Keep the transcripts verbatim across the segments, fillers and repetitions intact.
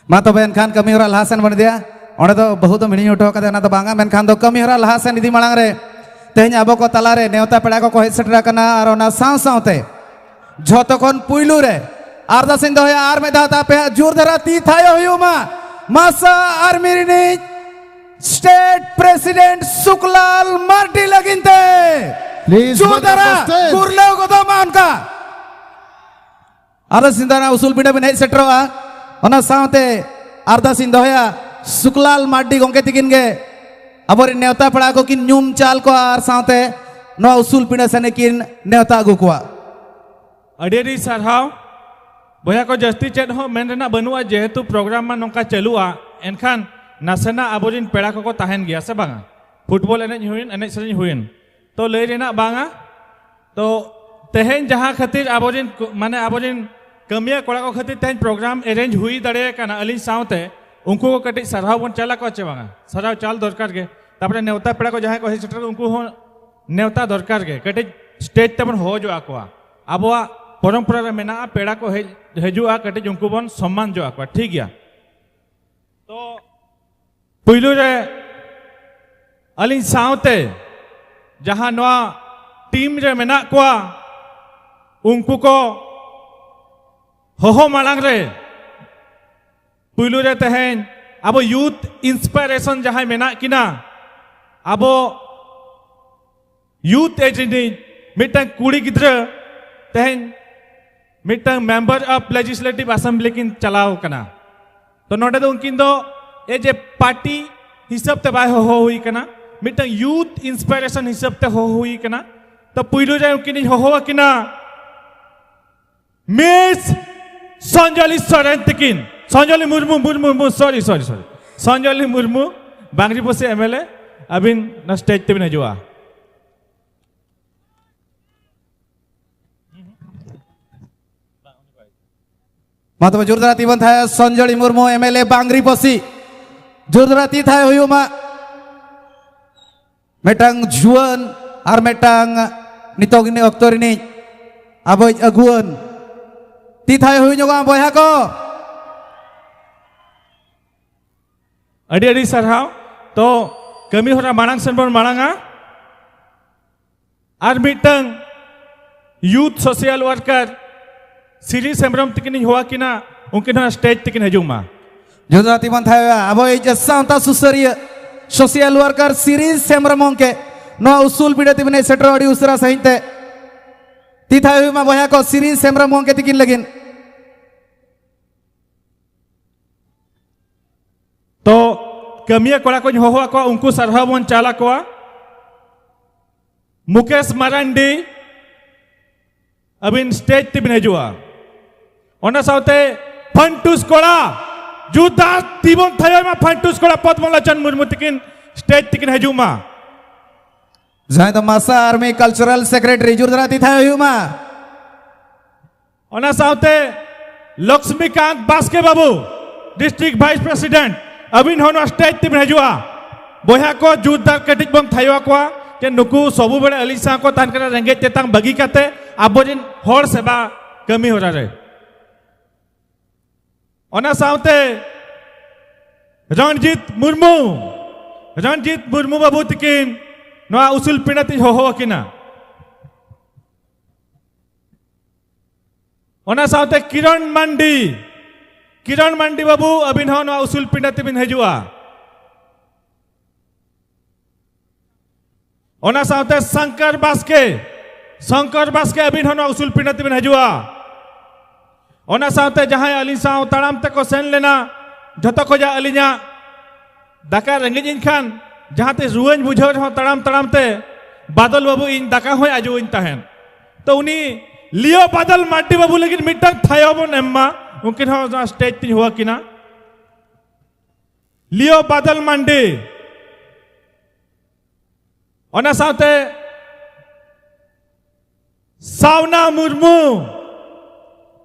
ᱢᱟ ᱛᱚᱵᱮ ᱮᱱᱠᱷᱟᱱ ᱠᱟᱹᱢᱤ ᱦᱚᱨᱟ ᱞᱟᱦᱟ ᱥᱮᱱ ᱵᱚᱱ ᱤᱫᱤᱭᱟ᱾ ᱚᱸᱰᱮ ᱫᱚ ᱵᱟᱹᱦᱩ ᱫᱚᱢ ᱦᱤᱲᱤᱧ ᱦᱚᱴᱚ ᱠᱟᱫᱮᱭᱟ, ᱚᱱᱟ ᱫᱚ ᱵᱟᱝᱟ, ᱢᱮᱱᱠᱷᱟᱱ ᱫᱚ ᱠᱟᱹᱢᱤ ᱦᱚᱨᱟ ᱞᱟᱦᱟ ᱥᱮᱱ ᱤᱫᱤ ᱢᱟᱲᱟᱝ ᱨᱮ ᱛᱮᱦᱮᱧ ᱟᱵᱚ ᱠᱚ ᱛᱟᱞᱟᱨᱮ ᱱᱮᱣᱛᱟ ᱯᱮᱲᱟ ᱠᱚᱠᱚ ᱦᱮᱡ ᱥᱮᱴᱮᱨ ᱟᱠᱟᱱᱟ, ᱟᱨ ᱚᱱᱟ ᱥᱟᱶ ᱥᱟᱶᱛᱮ ᱡᱷᱚᱛᱚ ᱠᱷᱚᱱ ᱯᱩᱭᱞᱩ ᱨᱮ ᱟᱨᱫᱟᱥ ᱤᱧ ᱫᱚᱦᱚᱭᱟ, ᱟᱨ ᱢᱤᱫ ᱫᱷᱟᱣ ᱛᱮ ᱟᱯᱮᱭᱟᱜ ᱡᱳᱨ ᱫᱷᱟᱨᱟ ᱛᱤ ᱛᱷᱟᱭᱚ ᱦᱩᱭᱩᱜ ᱢᱟ ᱢᱟᱥᱟ ᱟᱨᱢᱤ ᱨᱤᱱᱤᱡ ᱥᱴᱮᱴ ᱯᱨᱮᱥᱤᱰᱮᱱᱴ ᱥᱩᱠᱞᱟᱞ ᱢᱟᱨᱰᱤ ᱞᱟᱹᱜᱤᱫ ᱛᱮ᱾ Please, ᱡᱳᱨ ᱫᱷᱟᱨᱟ ᱵᱚᱱᱫᱳᱵᱚᱥᱛ᱾ ᱜᱩᱨᱞᱟᱹᱣ ᱜᱚᱫᱚᱜ ᱢᱟ ᱚᱱᱠᱟ᱾ ᱟᱨᱫᱟᱥ ᱤᱧ ᱫᱚᱦᱚᱭᱟ, ᱩᱥᱩᱞ ᱯᱤᱸᱰᱟᱹ ᱵᱤᱱ ᱦᱮᱡ ᱥᱮᱴᱮᱨᱚᱜᱼᱟ᱾ ᱚᱱᱟ ᱥᱟᱶᱛᱮ ᱟᱨᱫᱟᱥ ᱤᱧ ᱫᱚᱦᱚᱭᱟ, ᱥᱩᱠᱞᱟᱞ ᱢᱟᱨᱰᱤ ᱜᱚᱢᱠᱮ ᱛᱤᱠᱤᱱ ᱜᱮ ᱟᱵᱚᱨᱮᱱ ᱱᱮᱣᱛᱟ ᱯᱮᱲᱟ ᱠᱚᱠᱤᱱ ᱧᱩᱢ ᱪᱟᱞ ᱠᱚᱣᱟ, ᱟᱨ ᱥᱟᱶᱛᱮ ᱱᱚᱣᱟ ᱩᱥᱩᱞ ᱯᱤᱸᱰᱟᱹ ᱥᱮᱱ ᱠᱤᱱ ᱱᱮᱣᱛᱟ ᱟᱹᱜᱩ ᱠᱚᱣᱟ᱾ ᱟᱹᱰᱤ ᱟᱹᱰᱤ ᱥᱟᱨᱦᱟᱣ᱾ ᱵᱚᱭᱦᱟ ᱠᱚ, ᱡᱟᱹᱥᱛᱤ ᱪᱮᱫ ᱦᱚᱸ ᱢᱮᱱ ᱨᱮᱱᱟᱜ ᱵᱟᱹᱱᱩᱜᱼᱟ, ᱡᱮᱦᱮᱛᱩ ᱯᱨᱳᱜᱨᱟᱢ ᱢᱟ ᱱᱚᱝᱠᱟ ᱪᱟᱹᱞᱩᱜᱼᱟ, ᱮᱱᱠᱷᱟᱱ ᱱᱟᱥᱮᱱᱟᱜ ᱟᱵᱚᱨᱮᱱ ᱯᱮᱲᱟ ᱠᱚᱠᱚ ᱛᱟᱦᱮᱱ ᱜᱮᱭᱟ ᱥᱮ ᱵᱟᱝᱟ? ᱯᱷᱩᱴᱵᱚᱞ ᱮᱱᱮᱡ ᱦᱩᱭᱮᱱ, ᱮᱱᱮᱡ ᱥᱮᱨᱮᱧ ᱦᱩᱭᱮᱱ, ᱛᱚ ᱞᱟᱹᱭ ᱨᱮᱱᱟᱜ ᱵᱟᱝᱟ᱾ ᱛᱚ ᱛᱮᱦᱮᱧ ᱡᱟᱦᱟᱸ ᱠᱷᱟᱹᱛᱤᱨ ᱟᱵᱚᱨᱮᱱ ᱠᱚ-, ᱢᱟᱱᱮ ᱟᱵᱚᱨᱮᱱ ᱠᱟᱹᱢᱤᱭᱟᱹ ᱠᱚᱲᱟ ᱠᱚ ᱠᱷᱟᱹᱛᱤᱨ ᱛᱮᱦᱮᱧ ᱯᱨᱳᱜᱨᱟᱢ ᱮᱨᱮᱧᱡᱽ ᱦᱩᱭ ᱫᱟᱲᱮ ᱟᱠᱟᱱᱟ, ᱟᱹᱞᱤᱧ ᱥᱟᱶᱛᱮ ᱩᱱᱠᱩ ᱠᱚ ᱠᱟᱹᱴᱤᱡ ᱥᱟᱨᱦᱟᱣ ᱵᱚᱱ ᱪᱟᱞ ᱟᱠᱚᱣᱟ ᱪᱮ ᱵᱟᱝᱟ? ᱥᱟᱨᱦᱟᱣ ᱪᱟᱞ ᱫᱚᱨᱠᱟᱨ ᱜᱮ᱾ ᱛᱟᱨᱯᱚᱨᱮ ᱱᱮᱣᱛᱟ ᱯᱮᱲᱟ ᱠᱚ ᱡᱟᱦᱟᱸᱭ ᱠᱚ ᱦᱮᱡ ᱥᱮᱴᱮᱨ, ᱩᱱᱠᱩ ᱦᱚᱸ ᱱᱮᱣᱛᱟ ᱫᱚᱨᱠᱟᱨ ᱜᱮ, ᱠᱟᱹᱴᱤᱡ ᱥᱴᱮᱡᱽ ᱛᱮᱵᱚᱱ ᱦᱚᱦᱚ ᱡᱚ ᱟᱠᱚᱣᱟ᱾ ᱟᱵᱚᱣᱟᱜ ᱯᱚᱨᱚᱢᱯᱚᱨᱟ ᱨᱮ ᱢᱮᱱᱟᱜᱼᱟ, ᱯᱮᱲᱟ ᱠᱚ ᱦᱮᱡ ᱦᱤᱡᱩᱜᱼᱟ, ᱠᱟᱹᱴᱤᱡ ᱩᱱᱠᱩ ᱵᱚᱱ ᱥᱚᱢᱢᱟᱱ ᱡᱚ ᱟᱠᱚᱣᱟ, ᱴᱷᱤᱠ ᱜᱮᱭᱟ? ᱛᱚ ᱯᱩᱭᱞᱩ ᱨᱮ ᱟᱹᱞᱤᱧ ᱥᱟᱶᱛᱮ ᱡᱟᱦᱟᱸ ᱱᱚᱣᱟ ᱴᱤᱢ ᱨᱮ ᱢᱮᱱᱟᱜ ᱠᱚᱣᱟ, ᱩᱱᱠᱩ ᱠᱚ ᱦᱚᱦᱚ ᱢᱟᱲᱟᱝ ᱨᱮ ᱯᱩᱭᱞᱩ ᱨᱮ ᱛᱮᱦᱮᱧ ᱟᱵᱚ ᱭᱩᱛᱷ ᱤᱱᱥᱯᱟᱭᱨᱮᱥᱚᱱ ᱡᱟᱦᱟᱸᱭ ᱢᱮᱱᱟᱜ ᱠᱤᱱᱟ, ᱟᱵᱚ ᱭᱩᱛᱷ ᱮᱡ ᱨᱤᱱᱤᱡ ᱢᱤᱫᱴᱟᱝ ᱠᱩᱲᱤ ᱜᱤᱫᱽᱨᱟᱹ ᱛᱮᱦᱮᱧ ᱢᱤᱫᱴᱟᱝ ᱢᱮᱢᱵᱟᱨ ᱚᱯᱷ ᱞᱮᱡᱤᱥᱞᱮᱴᱤᱵᱷ ᱟᱥᱮᱢᱵᱞᱤ ᱠᱤᱱ ᱪᱟᱞᱟᱣ ᱠᱟᱱᱟ᱾ ᱛᱚ ᱱᱚᱰᱮ ᱫᱚ ᱩᱱᱠᱤᱱ ᱫᱚ ᱮᱡ ᱮ ᱯᱟᱨᱴᱤ ᱦᱤᱥᱟᱹᱵ ᱛᱮ ᱵᱟᱭ ᱦᱚᱦᱚ ᱦᱩᱭ ᱠᱟᱱᱟ, ᱢᱤᱫᱴᱟᱝ ᱭᱩᱛᱷ ᱤᱱᱥᱯᱟᱭᱨᱮᱥᱚᱱ ᱦᱤᱥᱟᱹᱵ ᱛᱮ ᱦᱚᱦᱚ ᱦᱩᱭ ᱠᱟᱱᱟ᱾ ᱛᱚ ᱯᱩᱭᱞᱩ ᱨᱮ ᱩᱱᱠᱤᱱᱤᱧ ᱦᱚᱦᱚ ᱟᱹᱠᱤᱱᱟ ᱢᱤᱥ ᱥᱚᱧᱡᱚᱞᱤ ᱥᱚᱨᱮᱱ ᱛᱤᱠᱤᱱ, ᱥᱚᱧᱡᱚᱞᱤ ᱢᱩᱨᱢᱩ, ᱢᱩᱨᱢᱩ, ᱢᱩᱨᱢᱩ, ᱥᱚᱨᱤ, ᱥᱚᱨᱤ, ᱥᱚᱨᱤ, ᱥᱚᱧᱡᱚᱞᱤ ᱢᱩᱨᱢᱩ, ᱵᱟᱝᱨᱤᱯᱚᱥᱤ ᱮᱢ ᱮᱞ ᱮ, ᱟᱹᱵᱤᱱ ᱱᱚᱣᱟ ᱥᱴᱮᱡᱽ ᱛᱮᱵᱤᱱ ᱦᱤᱡᱩᱜᱼᱟ᱾ ᱢᱟ ᱛᱚᱵᱮ ᱡᱳᱨᱫᱟᱨ ᱛᱤ ᱵᱚᱱ ᱛᱷᱟᱭᱟ, ᱥᱚᱧᱡᱚᱞᱤ ᱢᱩᱨᱢᱩ ᱮᱢ ᱮᱞ ᱮ ᱵᱟᱝᱨᱤᱯᱚᱥᱤ, ᱡᱳᱨᱫᱟᱨ ᱛᱤ ᱛᱷᱟᱭ ᱦᱩᱭᱩᱜ ᱢᱟ᱾ ᱢᱤᱫᱴᱟᱝ ᱡᱩᱣᱟᱹᱱ ᱟᱨ ᱢᱤᱫᱴᱟᱝ ᱱᱤᱛᱚᱜ ᱤᱱᱟᱹ ᱚᱠᱛᱚ ᱨᱤᱱᱤᱡ ᱟᱵᱚᱭᱤᱡ ᱟᱹᱜᱩᱣᱟᱹᱱ, ᱛᱤ ᱛᱷᱟᱭ ᱦᱩᱭ ᱧᱚᱜᱚᱜᱼᱟ ᱵᱚᱭᱦᱟ ᱠᱚ᱾ ᱟᱹᱰᱤ ᱟᱹᱰᱤ ᱥᱟᱨᱦᱟᱣ᱾ ᱛᱚ, ᱠᱟᱹᱢᱤ ᱦᱚᱨᱟ ᱢᱟᱲᱟᱝ ᱥᱮᱱ ᱵᱚᱱ ᱢᱟᱲᱟᱝᱟ᱾ ᱟᱨ ᱢᱤᱫᱴᱟᱝ ᱭᱩᱛᱷ ᱥᱳᱥᱟᱞ ᱣᱟᱨᱠᱟᱨ ᱥᱤᱨᱤᱥ ᱦᱮᱢᱵᱨᱚᱢ ᱛᱤᱠᱤᱱᱤᱧ ᱦᱚᱦᱚ ᱟᱹᱠᱤᱱᱟ, ᱩᱱᱠᱤᱱ ᱦᱚᱸ ᱥᱴᱮᱡᱽ ᱛᱮᱠᱤᱱ ᱦᱤᱡᱩᱜ ᱢᱟ᱾ ᱡᱚᱦᱟᱨ ᱛᱤ ᱵᱚᱱ ᱛᱷᱟᱭᱚᱜᱼᱟ ᱟᱵᱚᱭᱤᱡ ᱥᱟᱶᱛᱟ ᱥᱩᱥᱟᱹᱨᱤᱭᱟᱹ ᱥᱳᱥᱟᱞ ᱣᱟᱨᱠᱟᱨ ᱥᱤᱨᱤᱥ ᱦᱮᱢᱵᱨᱚᱢ ᱜᱚᱢᱠᱮ, ᱱᱚᱣᱟ ᱩᱥᱩᱞ ᱯᱤᱸᱰᱟᱹ ᱛᱮᱵᱤᱱ ᱦᱮᱡ ᱥᱮᱴᱮᱨᱚᱜ ᱟᱹᱰᱤ ᱩᱥᱟᱹᱨᱟ ᱥᱟᱺᱦᱤᱡ ᱛᱮ᱾ ᱛᱤ ᱛᱷᱟᱭᱚ ᱦᱩᱭᱩᱜ ᱢᱟ ᱵᱚᱭᱦᱟ ᱠᱚ ᱥᱤᱨᱤᱥ ᱦᱮᱢᱵᱨᱚᱢ ᱜᱚᱢᱠᱮ ᱛᱤᱠᱤᱱ ᱞᱟᱹᱜᱤᱫ᱾ ᱛᱚ, ᱠᱟᱹᱢᱤᱭᱟᱹ ᱠᱚᱲᱟ ᱠᱚᱧ ᱦᱚᱦᱚ ᱟᱠᱚᱣᱟ, ᱩᱱᱠᱩ ᱥᱟᱨᱦᱟᱣ ᱵᱚᱱ ᱪᱟᱞ ᱟᱠᱚᱣᱟ᱾ ᱢᱩᱠᱮᱥ ᱢᱟᱨᱟᱱᱰᱤ, ᱟᱹᱵᱤᱱ ᱥᱴᱮᱡᱽ ᱛᱮᱵᱤᱱ ᱦᱤᱡᱩᱜᱼᱟ᱾ ᱚᱱᱟ ᱥᱟᱶᱛᱮ ᱯᱷᱟᱱᱴᱩᱥ ᱠᱚᱲᱟ, ᱡᱳᱨᱫᱟᱨ ᱛᱤ ᱵᱚᱱ ᱛᱷᱟᱭᱚᱭ ᱢᱟ, ᱯᱷᱟᱱᱴᱩᱥ ᱠᱚᱲᱟ ᱯᱚᱫᱢᱚᱞᱳᱪᱚᱱ ᱢᱩᱨᱢᱩ ᱛᱤᱠᱤᱱ ᱥᱴᱮᱡᱽ ᱛᱮᱠᱤᱱ ᱦᱤᱡᱩᱜ ᱢᱟ᱾ ᱡᱟᱦᱟᱸᱭ ᱫᱚ ᱢᱟᱥᱟ ᱟᱨᱢᱤ ᱠᱟᱞᱪᱟᱨᱟᱞ ᱥᱮᱠᱨᱮᱴᱟᱨᱤ, ᱡᱳᱨᱫᱟᱨ ᱛᱤ ᱛᱷᱟᱭᱚ ᱦᱩᱭᱩᱜ ᱢᱟ᱾ ᱚᱱᱟ ᱥᱟᱶᱛᱮ ᱞᱚᱠᱥᱢᱤᱠᱟᱱᱛ ᱵᱟᱥᱠᱮ ᱵᱟᱵᱩ, ᱰᱤᱥᱴᱨᱤᱠᱴ ᱵᱷᱟᱭᱤᱥ ᱯᱨᱮᱥᱤᱰᱮᱱᱴ, ᱟᱹᱵᱤᱱ ᱦᱚᱸ ᱱᱚᱣᱟ ᱥᱴᱮᱡᱽ ᱛᱮᱵᱤᱱ ᱦᱤᱡᱩᱜᱼᱟ᱾ ᱵᱚᱭᱦᱟ ᱠᱚ, ᱡᱳᱨᱫᱟᱨ ᱠᱟᱹᱴᱤᱡ ᱵᱚᱱ ᱛᱷᱟᱭᱚ ᱟᱠᱚᱣᱟ ᱡᱮ ᱱᱩᱠᱩ ᱥᱚᱵᱩ ᱵᱮᱲᱟ ᱟᱹᱞᱤᱧ ᱥᱟᱶ ᱠᱚ ᱛᱟᱦᱮᱱ ᱠᱟᱱᱟ, ᱨᱮᱸᱜᱮᱡ ᱛᱮᱛᱟᱝ ᱵᱟᱹᱜᱤ ᱠᱟᱛᱮ ᱟᱵᱚᱨᱮᱱ ᱦᱚᱲ ᱥᱮᱵᱟ ᱠᱟᱹᱢᱤ ᱦᱚᱨᱟ ᱨᱮ᱾ ᱚᱱᱟ ᱥᱟᱶᱛᱮ ᱨᱚᱱᱡᱤᱛ ᱢᱩᱨᱢᱩ, ᱨᱚᱱᱡᱤᱛ ᱢᱩᱨᱢᱩ ᱵᱟᱹᱵᱩ ᱛᱤᱠᱤᱱ ᱱᱚᱣᱟ ᱩᱥᱩᱞ ᱯᱤᱸᱰᱟᱹ ᱛᱤᱧ ᱦᱚᱦᱚ ᱟᱹᱠᱤᱱᱟ᱾ ᱚᱱᱟ ᱥᱟᱶᱛᱮ ᱠᱤᱨᱚᱱ ᱢᱟᱱᱰᱤ, ᱠᱤᱨᱚᱱ ᱢᱟᱱᱰᱤ ᱵᱟᱹᱵᱩ, ᱟᱹᱵᱤᱱ ᱦᱚᱸ ᱱᱚᱣᱟ ᱩᱥᱩᱞ ᱯᱤᱸᱰᱟᱹ ᱛᱮᱵᱤᱱ ᱦᱤᱡᱩᱜᱼᱟ᱾ ᱚᱱᱟ ᱥᱟᱶᱛᱮ ᱥᱚᱝᱠᱚᱨ ᱵᱟᱥᱠᱮ, ᱥᱚᱝᱠᱚᱨ ᱵᱟᱥᱠᱮ, ᱟᱹᱵᱤᱱ ᱦᱚᱸ ᱱᱚᱣᱟ ᱩᱥᱩᱞ ᱯᱤᱸᱰᱟᱹ ᱛᱮᱵᱤᱱ ᱦᱤᱡᱩᱜᱼᱟ᱾ ᱚᱱᱟ ᱥᱟᱶᱛᱮ ᱡᱟᱦᱟᱸᱭ ᱟᱹᱞᱤᱧ ᱥᱟᱶ ᱛᱟᱲᱟᱢ ᱛᱮᱠᱚ ᱥᱮᱱ ᱞᱮᱱᱟ, ᱡᱷᱚᱛᱚ ᱠᱷᱚᱡᱟᱜ ᱟᱹᱞᱤᱧᱟᱜ ᱫᱟᱠᱟ ᱨᱮᱸᱜᱮᱡ ᱤᱧ ᱠᱷᱟᱱ, ᱡᱟᱦᱟᱸ ᱛᱤᱥ ᱨᱩᱣᱟᱹᱧ ᱵᱩᱡᱷᱟᱹᱣ ᱨᱮᱦᱚᱸ ᱛᱟᱲᱟᱢ ᱛᱟᱲᱟᱢ ᱛᱮ, ᱵᱟᱫᱚᱞ ᱵᱟᱹᱵᱩ ᱤᱧ ᱫᱟᱠᱟ ᱦᱚᱸᱭ ᱟᱡᱚᱣᱟᱹᱧ ᱛᱟᱦᱮᱸᱫ᱾ ᱛᱚ ᱩᱱᱤ ᱞᱤᱭᱳ ᱵᱟᱫᱚᱞ ᱢᱟᱨᱰᱤ ᱵᱟᱹᱵᱩ ᱞᱟᱹᱜᱤᱫ ᱢᱤᱫᱴᱟᱝ ᱛᱷᱟᱭᱚ ᱵᱚᱱ ᱮᱢ ᱢᱟ, ᱩᱱᱠᱤᱱ ᱦᱚᱸ ᱚᱱᱟ ᱥᱴᱮᱡᱽ ᱛᱤᱧ ᱦᱚᱦᱚ ᱟᱹᱠᱤᱱᱟ᱾ ᱞᱤᱭᱳ ᱵᱟᱫᱚᱞ ᱢᱟᱱᱰᱤ, ᱚᱱᱟ ᱥᱟᱶᱛᱮ ᱥᱟᱣᱱᱟ ᱢᱩᱨᱢᱩ,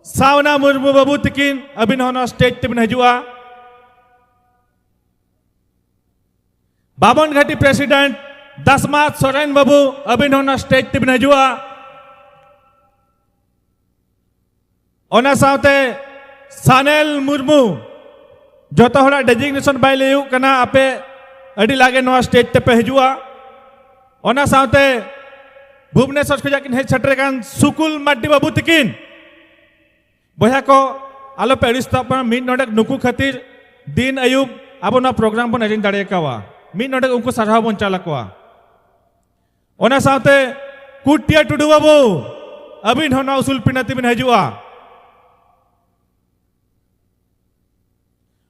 ᱥᱟᱣᱱᱟ ᱢᱩᱨᱢᱩ ᱵᱟᱹᱵᱩ ᱛᱤᱠᱤᱱ, ᱟᱹᱵᱤᱱ ᱦᱚᱸ ᱱᱚᱣᱟ ᱥᱴᱮᱡᱽ ᱛᱮᱵᱤᱱ ᱦᱤᱡᱩᱜᱼᱟ᱾ ᱵᱟᱵᱚᱱ ᱜᱷᱟᱴᱤ ᱯᱨᱮᱥᱤᱰᱮᱱᱴ ᱫᱟᱥᱢᱟᱛ ᱥᱚᱨᱮᱱ ᱵᱟᱹᱵᱩ, ᱟᱹᱵᱤᱱ ᱦᱚᱸ ᱱᱚᱣᱟ ᱥᱴᱮᱡᱽ ᱛᱮᱵᱤᱱ ᱦᱤᱡᱩᱜᱼᱟ᱾ ᱚᱱᱟ ᱥᱟᱶᱛᱮ ᱥᱟᱱᱮᱞ ᱢᱩᱨᱢᱩ, ᱡᱚᱛᱚ ᱦᱚᱲᱟᱜ ᱰᱮᱡᱤᱜᱱᱮᱥᱚᱱ ᱵᱟᱭ ᱞᱟᱹᱭᱚᱜ ᱠᱟᱱᱟ, ᱟᱯᱮ ᱟᱹᱰᱤ ᱞᱟᱜᱮ ᱱᱚᱣᱟ ᱥᱴᱮᱡᱽ ᱛᱮᱯᱮ ᱦᱤᱡᱩᱜᱼᱟ᱾ ᱚᱱᱟ ᱥᱟᱶᱛᱮ ᱵᱷᱩᱵᱽᱱᱮᱥᱚᱨ ᱠᱷᱚᱱᱟᱜ ᱠᱤᱱ ᱦᱮᱡ ᱥᱮᱴᱮᱨ ᱟᱠᱟᱱ ᱥᱩᱠᱩᱞ ᱢᱟᱨᱰᱤ ᱵᱟᱹᱵᱩ ᱛᱤᱠᱤᱱ, ᱵᱚᱭᱦᱟ ᱠᱚ, ᱟᱞᱚᱯᱮ ᱟᱹᱲᱤᱥ ᱛᱟᱵᱚᱱᱟ, ᱢᱤᱫ ᱱᱚᱰᱮᱠ ᱱᱩᱠᱩ ᱠᱷᱟᱹᱛᱤᱨ ᱫᱤᱱ ᱟᱹᱭᱩᱵ ᱟᱵᱚ ᱱᱚᱣᱟ ᱯᱨᱳᱜᱨᱟᱢ ᱵᱚᱱ ᱮᱨᱮᱧ ᱫᱟᱲᱮ ᱟᱠᱟᱣᱟ᱾ ᱢᱤᱫ ᱱᱚᱰᱮᱠ ᱩᱱᱠᱩ ᱥᱟᱨᱦᱟᱣ ᱵᱚᱱ ᱪᱟᱞ ᱟᱠᱚᱣᱟ᱾ ᱚᱱᱟ ᱥᱟᱶᱛᱮ ᱠᱩᱴᱤᱭᱟ ᱴᱩᱰᱩ ᱵᱟᱹᱵᱩ, ᱟᱹᱵᱤᱱ ᱦᱚᱸ ᱱᱚᱣᱟ ᱩᱥᱩᱞ ᱯᱤᱸᱰᱟᱹ ᱛᱮᱵᱤᱱ ᱦᱤᱡᱩᱜᱼᱟ᱾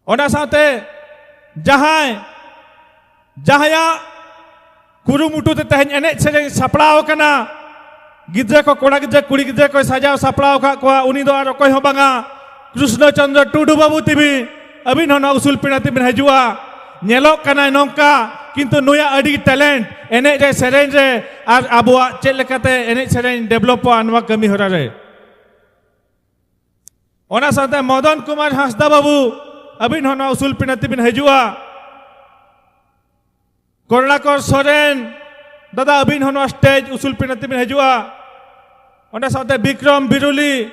ᱚᱱᱟ ᱥᱟᱶᱛᱮ ᱡᱟᱦᱟᱸᱭ, ᱡᱟᱦᱟᱸᱭᱟᱜ ᱠᱩᱨᱩᱢᱩᱴᱩ ᱛᱮ ᱛᱮᱦᱮᱧ ᱮᱱᱮᱡ ᱥᱮᱨᱮᱧ ᱥᱟᱯᱲᱟᱣ ᱟᱠᱟᱱᱟ, ᱜᱤᱫᱽᱨᱟᱹ ᱠᱚ, ᱠᱚᱲᱟ ᱜᱤᱫᱽᱨᱟᱹ, ᱠᱩᱲᱤ ᱜᱤᱫᱽᱨᱟᱹ ᱠᱚᱭ ᱥᱟᱡᱟᱣ ᱥᱟᱯᱲᱟᱣ ᱟᱠᱟᱫ ᱠᱚᱣᱟ, ᱩᱱᱤ ᱫᱚ ᱟᱨ ᱚᱠᱚᱭ ᱦᱚᱸ ᱵᱟᱝᱟ, ᱠᱨᱤᱥᱱᱚ ᱪᱚᱸᱫᱽᱨᱚ ᱴᱩᱰᱩ ᱵᱟᱹᱵᱩ ᱛᱤᱵᱤ᱾ ᱟᱹᱵᱤᱱ ᱦᱚᱸ ᱱᱚᱣᱟ ᱩᱥᱩᱞ ᱯᱤᱸᱰᱟᱹ ᱛᱮᱵᱤᱱ ᱦᱤᱡᱩᱜᱼᱟ᱾ ᱧᱮᱞᱚᱜ ᱠᱟᱱᱟᱭ ᱱᱚᱝᱠᱟ, ᱠᱤᱱᱛᱩ ᱱᱩᱭᱟᱜ ᱟᱹᱰᱤ ᱴᱮᱞᱮᱱᱴ ᱮᱱᱮᱡ ᱨᱮ, ᱥᱮᱨᱮᱧ ᱨᱮ, ᱟᱨ ᱟᱵᱚᱣᱟᱜ ᱪᱮᱫ ᱞᱮᱠᱟᱛᱮ ᱮᱱᱮᱡ ᱥᱮᱨᱮᱧ ᱰᱮᱵᱷᱞᱚᱯᱚᱜᱼᱟ ᱱᱚᱣᱟ ᱠᱟᱹᱢᱤ ᱦᱚᱨᱟ ᱨᱮ᱾ ᱚᱱᱟ ᱥᱟᱶᱛᱮ ᱢᱚᱫᱚᱱ ᱠᱩᱢᱟᱨ ᱦᱟᱸᱥᱫᱟ ᱵᱟᱹᱵᱩ, ᱟᱹᱵᱤᱱ ᱦᱚᱸ ᱱᱚᱣᱟ ᱩᱥᱩᱞ ᱯᱤᱸᱰᱟᱹ ᱛᱮᱵᱤᱱ ᱦᱤᱡᱩᱜᱼᱟ᱾ ᱠᱚᱨᱩᱬᱟᱠᱚᱨ ᱥᱚᱨᱮᱱ ᱫᱟᱫᱟ, ᱟᱹᱵᱤᱱ ᱦᱚᱸ ᱱᱚᱣᱟ ᱥᱴᱮᱡᱽ ᱩᱥᱩᱞ ᱯᱤᱸᱰᱟᱹ ᱛᱮᱵᱤᱱ ᱦᱤᱡᱩᱜᱼᱟ᱾ ᱚᱱᱟ ᱥᱟᱶᱛᱮ ᱵᱤᱠᱨᱚᱢ ᱵᱤᱨᱩᱞᱤ,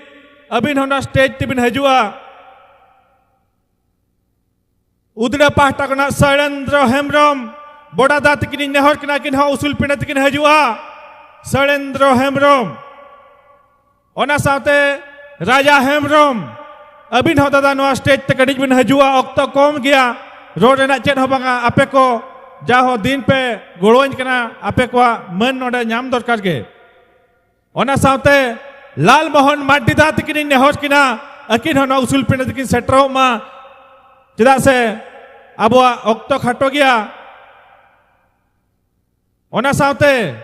ᱟᱹᱵᱤᱱ ᱦᱚᱸ ᱱᱚᱣᱟ ᱥᱴᱮᱡᱽ ᱛᱮᱵᱤᱱ ᱦᱤᱡᱩᱜᱼᱟ᱾ ᱩᱫᱽᱲᱟ ᱯᱟᱦᱴᱟ ᱠᱷᱚᱱᱟᱜ ᱥᱚᱭᱞᱮᱱᱫᱨᱚ ᱦᱮᱢᱵᱨᱚᱢ, ᱵᱚᱰᱟ ᱫᱟ ᱛᱤᱠᱤᱱᱤᱧ ᱱᱮᱦᱚᱨ ᱠᱤᱱᱟ, ᱟᱹᱠᱤᱱ ᱦᱚᱸ ᱩᱥᱩᱞ ᱯᱤᱸᱰᱟᱹ ᱛᱮᱠᱤᱱ ᱦᱤᱡᱩᱜᱼᱟ᱾ ᱥᱚᱭᱞᱮᱱᱫᱨᱚ ᱦᱮᱢᱵᱨᱚᱢ, ᱚᱱᱟ ᱥᱟᱶᱛᱮ ᱨᱟᱡᱟ ᱦᱮᱢᱵᱨᱚᱢ, ᱟᱹᱵᱤᱱ ᱦᱚᱸ ᱫᱟᱫᱟ ᱱᱚᱣᱟ ᱥᱴᱮᱡᱽ ᱛᱮ ᱠᱟᱹᱴᱤᱡ ᱵᱤᱱ ᱦᱤᱡᱩᱜᱼᱟ, ᱚᱠᱛᱚ ᱠᱚᱢ ᱜᱮᱭᱟ, ᱨᱚᱲ ᱨᱮᱱᱟᱜ ᱪᱮᱫ ᱦᱚᱸ ᱵᱟᱝᱟ, ᱟᱯᱮ ᱠᱚ ᱡᱟ ᱦᱚᱸ ᱫᱤᱱ ᱯᱮ ᱜᱚᱲᱚᱣᱟᱹᱧ ᱠᱟᱱᱟ, ᱟᱯᱮ ᱠᱚᱣᱟᱜ ᱢᱟᱹᱱ ᱱᱚᱰᱮ ᱧᱟᱢ ᱫᱚᱨᱠᱟᱨ ᱜᱮ᱾ ᱚᱱᱟ ᱥᱟᱶᱛᱮ ᱞᱟᱞ ᱢᱳᱦᱚᱱ ᱢᱟᱨᱰᱤ ᱫᱟ ᱛᱤᱠᱤᱱᱤᱧ ᱱᱮᱦᱚᱨ ᱠᱤᱱᱟ, ᱟᱹᱠᱤᱱ ᱦᱚᱸ ᱱᱚᱣᱟ ᱩᱥᱩᱞ ᱯᱤᱸᱰᱟᱹ ᱛᱮᱠᱤᱱ ᱥᱮᱴᱮᱨᱚᱜ ᱢᱟ, ᱪᱮᱫᱟᱜ ᱥᱮ ᱟᱵᱚᱣᱟᱜ ᱚᱠᱛᱚ ᱠᱷᱟᱴᱚ ᱜᱮᱭᱟ᱾ ᱚᱱᱟ ᱥᱟᱶᱛᱮ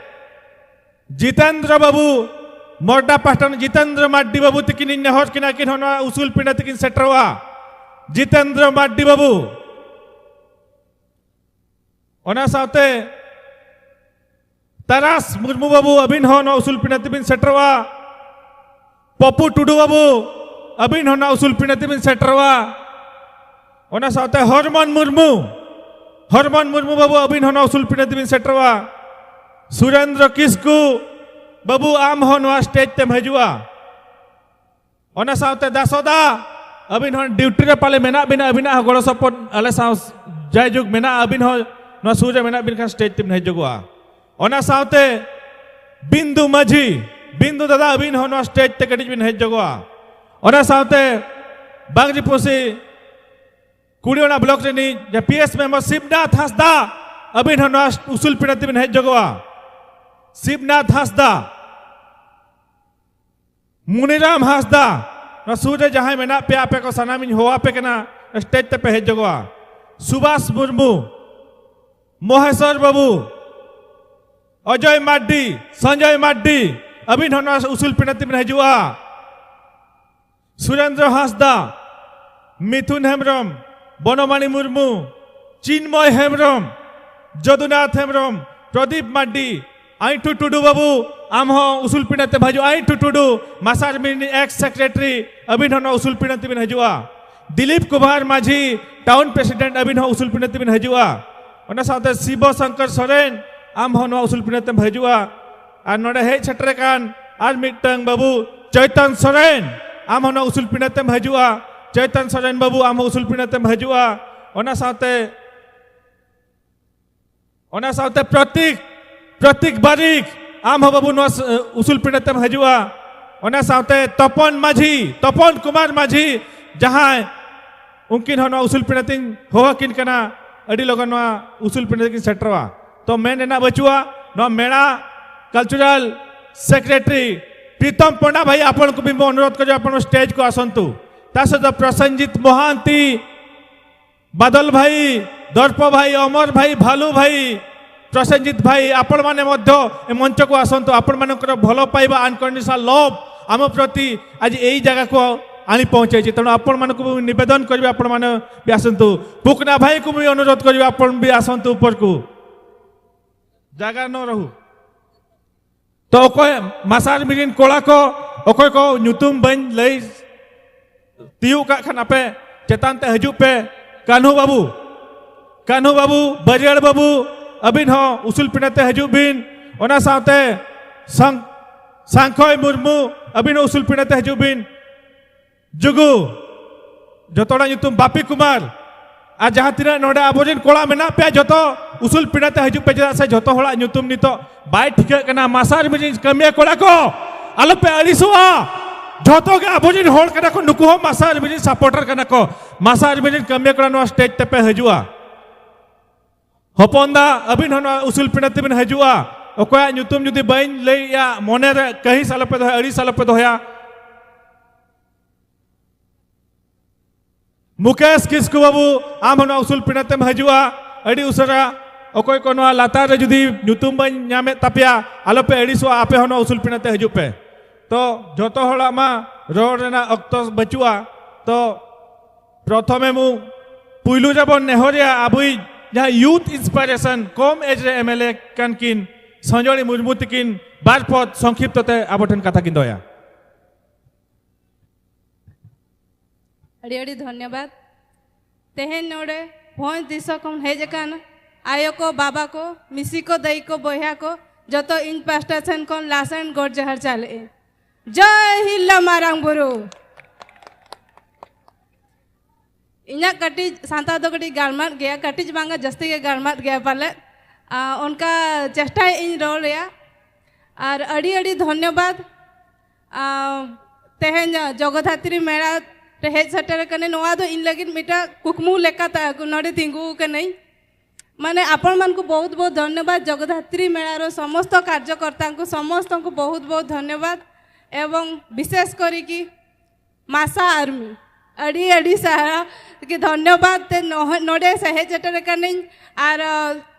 ᱡᱤᱛᱮᱱᱫᱨᱚ ᱵᱟᱹᱵᱩ, ᱢᱚᱨᱰᱟ ᱯᱟᱦᱴᱟ ᱨᱤᱱ ᱡᱤᱛᱮᱱᱫᱨᱚ ᱢᱟᱨᱰᱤ ᱵᱟᱹᱵᱩ ᱛᱤᱠᱤᱱᱤᱧ ᱱᱮᱦᱚᱨ ᱠᱤᱱᱟ, ᱟᱹᱠᱤᱱ ᱦᱚᱸ ᱱᱚᱣᱟ ᱩᱥᱩᱞ ᱯᱤᱸᱰᱟᱹ ᱛᱮᱠᱤᱱ ᱥᱮᱴᱮᱨᱚᱜᱼᱟ᱾ ᱡᱤᱛᱮᱱᱫᱨᱚ ᱢᱟᱨᱰᱤ ᱵᱟᱹᱵᱩ, ᱚᱱᱟ ᱥᱟᱶᱛᱮ ᱛᱟᱨᱟᱥ ᱢᱩᱨᱢᱩ ᱵᱟᱹᱵᱩ, ᱟᱹᱵᱤᱱ ᱦᱚᱸ ᱱᱚᱣᱟ ᱩᱥᱩᱞ ᱯᱤᱸᱰᱟᱹ ᱛᱮᱵᱤᱱ ᱥᱮᱴᱮᱨᱚᱜᱼᱟ᱾ ᱯᱚᱯᱩ ᱴᱩᱰᱩ ᱵᱟᱹᱵᱩ, ᱟᱹᱵᱤᱱ ᱦᱚᱸ ᱱᱚᱣᱟ ᱩᱥᱩᱞ ᱯᱤᱸᱰᱟᱹ ᱛᱮᱵᱤᱱ ᱥᱮᱴᱮᱨᱚᱜᱼᱟ᱾ ᱚᱱᱟ ᱥᱟᱶᱛᱮ ᱦᱚᱨᱢᱚᱱ ᱢᱩᱨᱢᱩ, ᱦᱚᱨᱢᱚᱱ ᱢᱩᱨᱢᱩ ᱵᱟᱹᱵᱩ, ᱟᱹᱵᱤᱱ ᱦᱚᱸ ᱱᱚᱣᱟ ᱩᱥᱩᱞ ᱯᱤᱸᱰᱟᱹ ᱛᱮᱵᱤᱱ ᱥᱮᱴᱮᱨᱚᱜᱼᱟ᱾ ᱥᱩᱨᱮᱱᱫᱨᱚ ᱠᱤᱥᱠᱩ ᱵᱟᱹᱵᱩ, ᱟᱢ ᱦᱚᱸ ᱱᱚᱣᱟ ᱥᱴᱮᱡᱽ ᱛᱮᱢ ᱦᱤᱡᱩᱜᱼᱟ᱾ ᱚᱱᱟ ᱥᱟᱶᱛᱮ ᱫᱟᱥᱚᱫᱟ, ᱟᱹᱵᱤᱱ ᱦᱚᱸ ᱰᱤᱭᱩᱴᱤ ᱨᱮ ᱯᱟᱞᱮ ᱢᱮᱱᱟᱜ ᱵᱤᱱᱟ, ᱟᱹᱵᱤᱱᱟᱜ ᱦᱚᱸ ᱜᱚᱲᱚ ᱥᱚᱯᱚᱦᱚᱫ ᱟᱞᱮ ᱥᱟᱶ ᱡᱟᱭᱡᱩᱜᱽ ᱢᱮᱱᱟᱜᱼᱟ᱾ ᱟᱹᱵᱤᱱ ᱦᱚᱸ ᱱᱚᱣᱟ ᱥᱩᱨ ᱨᱮ ᱢᱮᱱᱟᱜ ᱵᱤᱱ ᱠᱷᱟᱱ ᱥᱴᱮᱡ ᱛᱮᱵᱤᱱ ᱦᱮᱡ ᱡᱚᱜᱚᱜᱼᱟ᱾ ᱚᱱᱟ ᱥᱟᱶᱛᱮ ᱵᱤᱱᱫᱩ ᱢᱟᱹᱡᱷᱤ, ᱵᱤᱱᱫᱩ ᱫᱟᱫᱟ, ᱟᱹᱵᱤᱱ ᱦᱚᱸ ᱱᱚᱣᱟ ᱥᱴᱮᱡ ᱛᱮ ᱠᱟᱹᱴᱤᱡ ᱵᱤᱱ ᱦᱮᱡ ᱡᱚᱜᱚᱜᱼᱟ᱾ ᱚᱱᱟ ᱥᱟᱶᱛᱮ ᱵᱟᱝᱨᱤᱯᱚᱥᱤ ᱠᱩᱲᱤ ᱚᱲᱟᱜ ᱵᱞᱚᱠ ᱨᱤᱱᱤᱡ ᱡᱮ ᱯᱤ ᱮᱥ ᱢᱮᱢᱵᱟᱨ ᱥᱤᱵᱱᱟᱛᱷ ᱦᱟᱸᱥᱫᱟ, ᱟᱹᱵᱤᱱ ᱦᱚᱸ ᱱᱚᱣᱟ ᱩᱥᱩᱞ ᱯᱤᱸᱰᱟᱹ ᱛᱮᱵᱤᱱ ᱦᱮᱡ ᱡᱚᱜᱚᱜᱼᱟ᱾ ᱥᱤᱵᱱᱟᱛᱷ ᱦᱟᱸᱥᱫᱟ, ᱢᱩᱱᱤᱨᱟᱢ ᱦᱟᱸᱥᱫᱟ, ᱱᱚᱣᱟ ᱥᱩᱨ ᱨᱮ ᱡᱟᱦᱟᱸᱭ ᱢᱮᱱᱟᱜ ᱯᱮᱭᱟ, ᱟᱯᱮ ᱠᱚ ᱥᱟᱱᱟᱢᱤᱧ ᱦᱚᱦᱚ ᱟᱯᱮ ᱠᱟᱱᱟ, ᱥᱴᱮᱡ ᱛᱮᱯᱮ ᱦᱮᱡ ᱡᱚᱜᱚᱜᱼᱟ᱾ ᱥᱩᱵᱷᱟᱥ ᱢᱩᱨᱢᱩ, ᱢᱚᱦᱮᱥᱚᱨ ᱵᱟᱹᱵᱩ, ᱚᱡᱚᱭ ᱢᱟᱨᱰᱤ, ᱥᱚᱧᱡᱚᱭ ᱢᱟᱨᱰᱤ, ᱟᱹᱵᱤᱱ ᱦᱚᱸ ᱱᱚᱣᱟ ᱩᱥᱩᱞ ᱯᱤᱸᱰᱟᱹ ᱛᱮᱵᱤᱱ ᱦᱤᱡᱩᱜᱼᱟ᱾ ᱥᱩᱨᱮᱱᱫᱨᱚ ᱦᱟᱸᱥᱫᱟ, ᱢᱤᱛᱷᱩᱱ ᱦᱮᱢᱵᱨᱚᱢ, ᱵᱚᱱᱚᱢᱟᱱᱤ ᱢᱩᱨᱢᱩ, ᱪᱤᱱᱢᱚᱭ ᱦᱮᱢᱵᱨᱚᱢ, ᱡᱚᱫᱩᱱᱟᱛᱷ ᱦᱮᱢᱵᱨᱚᱢ, ᱯᱨᱚᱫᱤᱯ ᱢᱟᱨᱰᱤ, ᱟᱭᱴᱩ ᱴᱩᱰᱩ ᱵᱟᱹᱵᱩ, ᱟᱢ ᱦᱚᱸ ᱩᱥᱩᱞ ᱯᱤᱸᱰᱟᱹ ᱛᱮᱢ ᱦᱤᱡᱩᱜᱼᱟ᱾ ᱟᱭᱴᱩ ᱴᱩᱰᱩ, ᱢᱟᱥᱟᱨ ᱢᱤᱱᱤ ᱮᱠᱥ ᱥᱮᱠᱨᱮᱴᱟᱨᱤ, ᱟᱹᱵᱤᱱ ᱦᱚᱸ ᱱᱚᱣᱟ ᱩᱥᱩᱞ ᱯᱤᱸᱰᱟᱹ ᱛᱮᱵᱤᱱ ᱦᱤᱡᱩᱜᱼᱟ᱾ ᱫᱤᱞᱤᱯ ᱠᱩᱢᱟᱨ ᱢᱟᱹᱡᱷᱤ, ᱴᱟᱣᱩᱱ ᱯᱨᱮᱥᱤᱰᱮᱱᱴ, ᱟᱹᱵᱤᱱ ᱦᱚᱸ ᱩᱥᱩᱞ ᱯᱤᱸᱰᱟᱹ ᱛᱮᱵᱤᱱ ᱦᱤᱡᱩᱜᱼᱟ᱾ ᱚᱱᱟ ᱥᱟᱶᱛᱮ ᱥᱤᱵᱚ ᱥᱚᱝᱠᱚᱨ ᱥᱚᱨᱮᱱ, ᱟᱢ ᱦᱚᱸ ᱱᱚᱣᱟ ᱩᱥᱩᱞ ᱯᱤᱸᱰᱟᱹ ᱛᱮᱢ ᱦᱤᱡᱩᱜᱼᱟ᱾ ᱟᱨ ᱱᱚᱰᱮ ᱦᱮᱡ ᱥᱮᱴᱮᱨ ᱟᱠᱟᱱ ᱟᱨ ᱢᱤᱫᱴᱟᱝ ᱵᱟᱹᱵᱩ ᱪᱚᱭᱛᱚᱱ ᱥᱚᱨᱮᱱ, ᱟᱢ ᱦᱚᱸ ᱱᱚᱣᱟ ᱩᱥᱩᱞ ᱯᱤᱸᱰᱟᱹ ᱛᱮᱢ ᱦᱤᱡᱩᱜᱼᱟ᱾ ᱪᱚᱭᱛᱚᱱ ᱥᱚᱨᱮᱱ ᱵᱟᱹᱵᱩ, ᱟᱢ ᱦᱚᱸ ᱩᱥᱩᱞ ᱯᱤᱸᱰᱟᱹ ᱛᱮᱢ ᱦᱤᱡᱩᱜᱼᱟ᱾ ᱚᱱᱟ ᱥᱟᱶᱛᱮ, ᱚᱱᱟ ᱥᱟᱶᱛᱮ ᱯᱨᱚᱛᱤᱠ, ᱯᱨᱚᱛᱤᱠ ᱵᱟᱨᱤᱠ, ᱟᱢ ᱦᱚᱸ ᱵᱟᱹᱵᱩ ᱱᱚᱣᱟ ᱥ-, ᱩᱥᱩᱞ ᱯᱤᱸᱰᱟᱹ ᱛᱮᱢ ᱦᱤᱡᱩᱜᱼᱟ᱾ ᱚᱱᱟ ᱥᱟᱶᱛᱮ ᱛᱚᱯᱚᱱ ᱢᱟᱹᱡᱷᱤ, ᱛᱚᱯᱚᱱ ᱠᱩᱢᱟᱨ ᱢᱟᱹᱡᱷᱤ, ᱡᱟᱦᱟᱸᱭ ᱩᱱᱠᱤᱱ ᱦᱚᱸ ᱱᱚᱣᱟ ᱩᱥᱩᱞ ᱯᱤᱸᱰᱟᱹ ᱛᱤᱧ ᱦᱚᱦᱚ ᱟᱹᱠᱤᱱ ᱠᱟᱱᱟ, ᱟᱹᱰᱤ ᱞᱚᱜᱚᱱ ᱱᱚᱣᱟ ᱩᱥᱩᱞ ᱯᱤᱸᱰᱟᱹ ᱛᱮᱠᱤᱱ ᱥᱮᱴᱮᱨᱚᱜᱼᱟ᱾ ᱛᱚ ᱢᱮᱱ ᱨᱮᱱᱟᱜ ᱵᱟᱹᱪᱩᱜᱼᱟ, ᱱᱚᱣᱟ ᱢᱮᱲᱟ ᱠᱟᱞᱪᱟᱨᱟᱞ ᱥᱮᱠᱨᱮᱴᱟᱨᱤ ᱯᱨᱤᱛᱚᱢ ᱯᱚᱸᱰᱟ ᱵᱷᱟଇ, ଆପଣଙ୍କୁ ବି ମୁଁ ଅନୁରୋଧ କରିବି, ଆପଣ ଷ୍ଟେଜକୁ ଆସନ୍ତୁ। ତା ସହିତ ପ୍ରସେନଜିତ ମହାନ୍ତି, ବାଦଲ ଭାଇ, ଦର୍ପ ଭାଇ, ଅମର ଭାଇ, ଭାଲୁ ଭାଇ, ପ୍ରସେନଜିତ ଭାଇ, ଆପଣମାନେ ମଧ୍ୟ ଏ ମଞ୍ଚକୁ ଆସନ୍ତୁ। ଆପଣମାନଙ୍କର ଭଲ ପାଇବା, ଅନକଣ୍ଡିସନାଲ ଲଭ୍ ଆମ ପ୍ରତି ଆଜି ଏଇ ଜାଗାକୁ ଆଣି ପହଞ୍ଚାଇଛି। ତେଣୁ ଆପଣମାନଙ୍କୁ ମୁଁ ନିବେଦନ କରିବି, ଆପଣମାନେ ବି ଆସନ୍ତୁ। ପୁକନା ଭାଇକୁ ମୁଁ ବି ଅନୁରୋଧ କରିବି, ଆପଣ ବି ଆସନ୍ତୁ ଉପରକୁ, ଜାଗା ନ ରହୁ। ᱛᱚ ᱚᱠᱚᱭ ᱢᱟᱥᱟᱨ ᱢᱤᱨᱤᱱ ᱠᱚᱲᱟ ᱠᱚ, ᱚᱠᱚᱭ ᱠᱚ ᱧᱩᱛᱩᱢ ᱵᱟᱹᱧ ᱞᱟᱹᱭ ᱛᱤᱭᱳᱜ ᱠᱟᱜ ᱠᱷᱟᱱ, ᱟᱯᱮ ᱪᱮᱛᱟᱱ ᱛᱮ ᱦᱤᱡᱩᱜ ᱯᱮ᱾ ᱠᱟᱹᱱᱦᱩ ᱵᱟᱹᱵᱩ, ᱠᱟᱹᱱᱦᱩ ᱵᱟᱹᱵᱩ, ᱵᱟᱹᱨᱭᱟᱹᱲ ᱵᱟᱹᱵᱩ, ᱟᱹᱵᱤᱱ ᱦᱚᱸ ᱩᱥᱩᱞ ᱯᱤᱸᱰᱟᱹ ᱛᱮ ᱦᱤᱡᱩᱜ ᱵᱤᱱ᱾ ᱚᱱᱟ ᱥᱟᱶᱛᱮ ᱥᱟᱝ-, ᱥᱟᱝᱠᱷᱚᱭ ᱢᱩᱨᱢᱩ, ᱟᱹᱵᱤᱱ ᱦᱚᱸ ᱩᱥᱩᱞ ᱯᱤᱸᱰᱟᱹ ᱛᱮ ᱦᱤᱡᱩᱜ ᱵᱤᱱ᱾ ᱡᱩᱜᱩ, ᱡᱚᱛᱚ ᱦᱚᱲᱟᱜ ᱧᱩᱛᱩᱢ, ᱵᱟᱯᱤ ᱠᱩᱢᱟᱨ, ᱟᱨ ᱡᱟᱦᱟᱸ ᱛᱤᱱᱟᱹᱜ ᱱᱚᱰᱮ ᱟᱵᱚᱨᱮᱱ ᱠᱚᱲᱟ ᱢᱮᱱᱟᱜ ᱯᱮᱭᱟ, ᱡᱚᱛᱚ ᱩᱥᱩᱞ ᱯᱤᱸᱰᱟᱹ ᱛᱮ ᱦᱤᱡᱩᱜ ᱯᱮ, ᱪᱮᱫᱟᱜ ᱥᱮ ᱡᱚᱛᱚ ᱦᱚᱲᱟᱜ ᱧᱩᱛᱩᱢ ᱱᱤᱛᱚᱜ ᱵᱟᱭ ᱴᱷᱤᱠᱟᱹᱜ ᱠᱟᱱᱟ᱾ ᱢᱟᱥᱟ ᱟᱨ ᱢᱤᱡᱤᱱ ᱠᱟᱹᱢᱤᱭᱟᱹ ᱠᱚᱲᱟ ᱠᱚ, ᱟᱞᱚᱯᱮ ᱟᱹᱲᱤᱥᱚᱜᱼᱟ᱾ ᱡᱚᱛᱚ ᱜᱮ ᱟᱵᱚᱨᱮᱱ ᱦᱚᱲ ᱠᱟᱱᱟ ᱠᱚ, ᱱᱩᱠᱩ ᱦᱚᱸ ᱢᱟᱥᱟ ᱟᱨ ᱢᱤᱡᱤᱱ ᱥᱟᱯᱳᱨᱴᱟᱨ ᱠᱟᱱᱟ ᱠᱚ᱾ ᱢᱟᱥᱟ ᱟᱨ ᱢᱤᱡᱤᱱ ᱠᱟᱹᱢᱤᱭᱟᱹ ᱠᱚᱲᱟ, ᱱᱚᱣᱟ ᱥᱴᱮᱡ ᱛᱮᱯᱮ ᱦᱤᱡᱩᱜᱼᱟ᱾ ᱦᱚᱯᱚᱱ ᱫᱟ, ᱟᱹᱵᱤᱱ ᱦᱚᱸ ᱱᱚᱣᱟ ᱩᱥᱩᱞ ᱯᱤᱸᱰᱟᱹ ᱛᱮᱵᱤᱱ ᱦᱤᱡᱩᱜᱼᱟ᱾ ᱚᱠᱚᱭᱟᱜ ᱧᱩᱛᱩᱢ ᱡᱩᱫᱤ ᱵᱟᱹᱧ ᱞᱟᱹᱭᱮᱜᱼᱟ, ᱢᱚᱱᱮ ᱨᱮ ᱠᱟᱹᱦᱤᱥ ᱟᱞᱚᱯᱮ ᱫᱚᱦᱚᱭᱟ, ᱟᱹᱲᱤᱥ ᱟᱞᱚᱯᱮ ᱫᱚᱦᱚᱭᱟ᱾ ᱢᱩᱠᱮᱥ ᱠᱤᱥᱠᱩ ᱵᱟᱹᱵᱩ, ᱟᱢ ᱦᱚᱸ ᱱᱚᱣᱟ ᱩᱥᱩᱞ ᱯᱤᱸᱰᱟᱹ ᱛᱮᱢ ᱦᱤᱡᱩᱜᱼᱟ ᱟᱹᱰᱤ ᱩᱥᱟᱹᱨᱟ᱾ ᱚᱠᱚᱭ ᱠᱚ ᱱᱚᱣᱟ ᱞᱟᱛᱟᱨ ᱨᱮ ᱡᱩᱫᱤ ᱧᱩᱛᱩᱢ ᱵᱟᱹᱧ ᱧᱟᱢᱮᱫ ᱛᱟᱯᱮᱭᱟ, ᱟᱞᱚᱯᱮ ᱟᱹᱲᱤᱥᱚᱜᱼᱟ, ᱟᱯᱮ ᱦᱚᱸ ᱱᱚᱣᱟ ᱩᱥᱩᱞ ᱯᱤᱸᱰᱟᱹ ᱛᱮ ᱦᱤᱡᱩᱜ ᱯᱮ᱾ ᱛᱚ ᱡᱚᱛᱚ ᱦᱚᱲᱟᱜ ᱢᱟ ᱨᱚᱲ ᱨᱮᱱᱟᱜ ᱚᱠᱛᱚ ᱵᱟᱹᱪᱩᱜᱼᱟ᱾ ᱛᱚ ᱯᱨᱚᱛᱷᱚᱢᱮ ᱢᱩ ᱯᱩᱭᱞᱩ ᱨᱮᱵᱚᱱ ᱱᱮᱦᱚᱨᱮᱭᱟ ᱟᱵᱚᱭᱤᱡ ᱡᱟᱦᱟᱸ ᱭᱩᱛᱷ ᱤᱱᱥᱯᱟᱭᱨᱮᱥᱚᱱ, ᱠᱚᱢ ᱮᱡᱽ ᱨᱮ ᱮᱢ ᱮᱞ ᱮ ᱠᱟᱱ ᱠᱤᱱ ᱥᱚᱸᱡᱚᱲᱤ ᱢᱩᱨᱢᱩ ᱛᱤᱠᱤᱱ ᱵᱟᱨ ᱯᱚᱫ ᱥᱚᱝᱠᱷᱤᱯᱛᱚ ᱛᱮ ᱟᱵᱚ ᱴᱷᱮᱱ ᱠᱟᱛᱷᱟ ᱠᱤᱱ ᱫᱚᱦᱚᱭᱟ᱾ ᱟᱹᱰᱤ ᱟᱹᱰᱤ ᱫᱷᱚᱱᱭᱚᱵᱟᱫ᱾ ᱛᱮᱦᱮᱧ ᱱᱚᱰᱮ ᱵᱷᱚᱸᱡᱽ ᱫᱤᱥᱚᱢ ᱠᱷᱚᱱ ᱦᱮᱡ ᱟᱠᱟᱱ ᱟᱭᱳ ᱠᱚ, ᱵᱟᱵᱟ ᱠᱚ, ᱢᱤᱥᱤ ᱠᱚ, ᱫᱟᱹᱭ ᱠᱚ, ᱵᱚᱭᱦᱟ ᱠᱚ, ᱡᱚᱛᱚ ᱤᱧ ᱯᱟᱥᱴᱟ ᱥᱮᱱ ᱠᱷᱚᱱ ᱞᱟᱥᱟᱱ ᱜᱚᱰ ᱡᱚᱦᱟᱨ ᱪᱟᱞᱮ ᱟᱹᱧ᱾ ᱡᱚᱭ ᱦᱤᱞ ᱢᱟᱨᱟᱝ ᱵᱩᱨᱩ᱾ ᱤᱧᱟᱹᱜ ᱠᱟᱹᱴᱤᱡ ᱥᱟᱱᱛᱟᱲ ᱫᱚ ᱠᱟᱹᱴᱤᱡ ᱜᱟᱲᱢᱟᱜ ᱜᱮᱭᱟ, ᱠᱟᱹᱴᱤᱡ ᱵᱟᱝᱟ ᱡᱟᱹᱥᱛᱤ ᱜᱮ ᱜᱟᱲᱢᱟᱜ ᱜᱮᱭᱟ ᱯᱟᱞᱮᱫ᱾ ᱟᱨ ᱚᱱᱠᱟ ᱪᱮᱥᱴᱟᱭᱮᱫ ᱤᱧ ᱨᱚᱲ ᱨᱮᱭᱟᱜ᱾ ᱟᱨ ᱟᱹᱰᱤ ᱟᱹᱰᱤ ᱫᱷᱚᱱᱭᱚᱵᱟᱫ᱾ ᱟᱨ ᱛᱮᱦᱮᱧ ᱡᱚᱜᱚᱫᱷᱟᱛᱨᱤ ᱢᱮᱞᱟ ᱨᱮ ᱦᱮᱡ ᱥᱮᱴᱮᱨ ᱟᱠᱟᱱᱟᱹᱧ, ᱱᱚᱣᱟ ᱫᱚ ᱤᱧ ᱞᱟᱹᱜᱤᱫ ᱢᱤᱫᱴᱟᱝ ᱠᱩᱠᱢᱩ ᱞᱮᱠᱟᱛᱮ ᱱᱚᱰᱮ ᱛᱤᱸᱜᱩ ᱟᱠᱟᱱᱟᱹᱧ᱾ ମାନେ ଆପଣମାନଙ୍କୁ ବହୁତ ବହୁତ ଧନ୍ୟବାଦ। ଜଗଦ୍ଧାତ୍ରୀ ମେଳାର ସମସ୍ତ କାର୍ଯ୍ୟକର୍ତ୍ତାଙ୍କୁ ସମସ୍ତଙ୍କୁ ବହୁତ ବହୁତ ଧନ୍ୟବାଦ ଏବଂ ବିଶେଷ କରିକି ᱢᱟᱥᱟ ᱟᱨᱢᱤ, ᱟᱹᱰᱤ ᱟᱹᱰᱤ ᱥᱟᱨᱦᱟᱣ ᱠᱤ ᱫᱷᱚᱱᱭᱚᱵᱟᱫ ᱛᱮ ᱱᱚᱦ-, ᱱᱚᱰᱮ ᱥᱮ ᱦᱮᱡ ᱥᱮᱴᱮᱨ ᱟᱠᱟᱱᱟᱹᱧ᱾ ᱟᱨ ᱟ,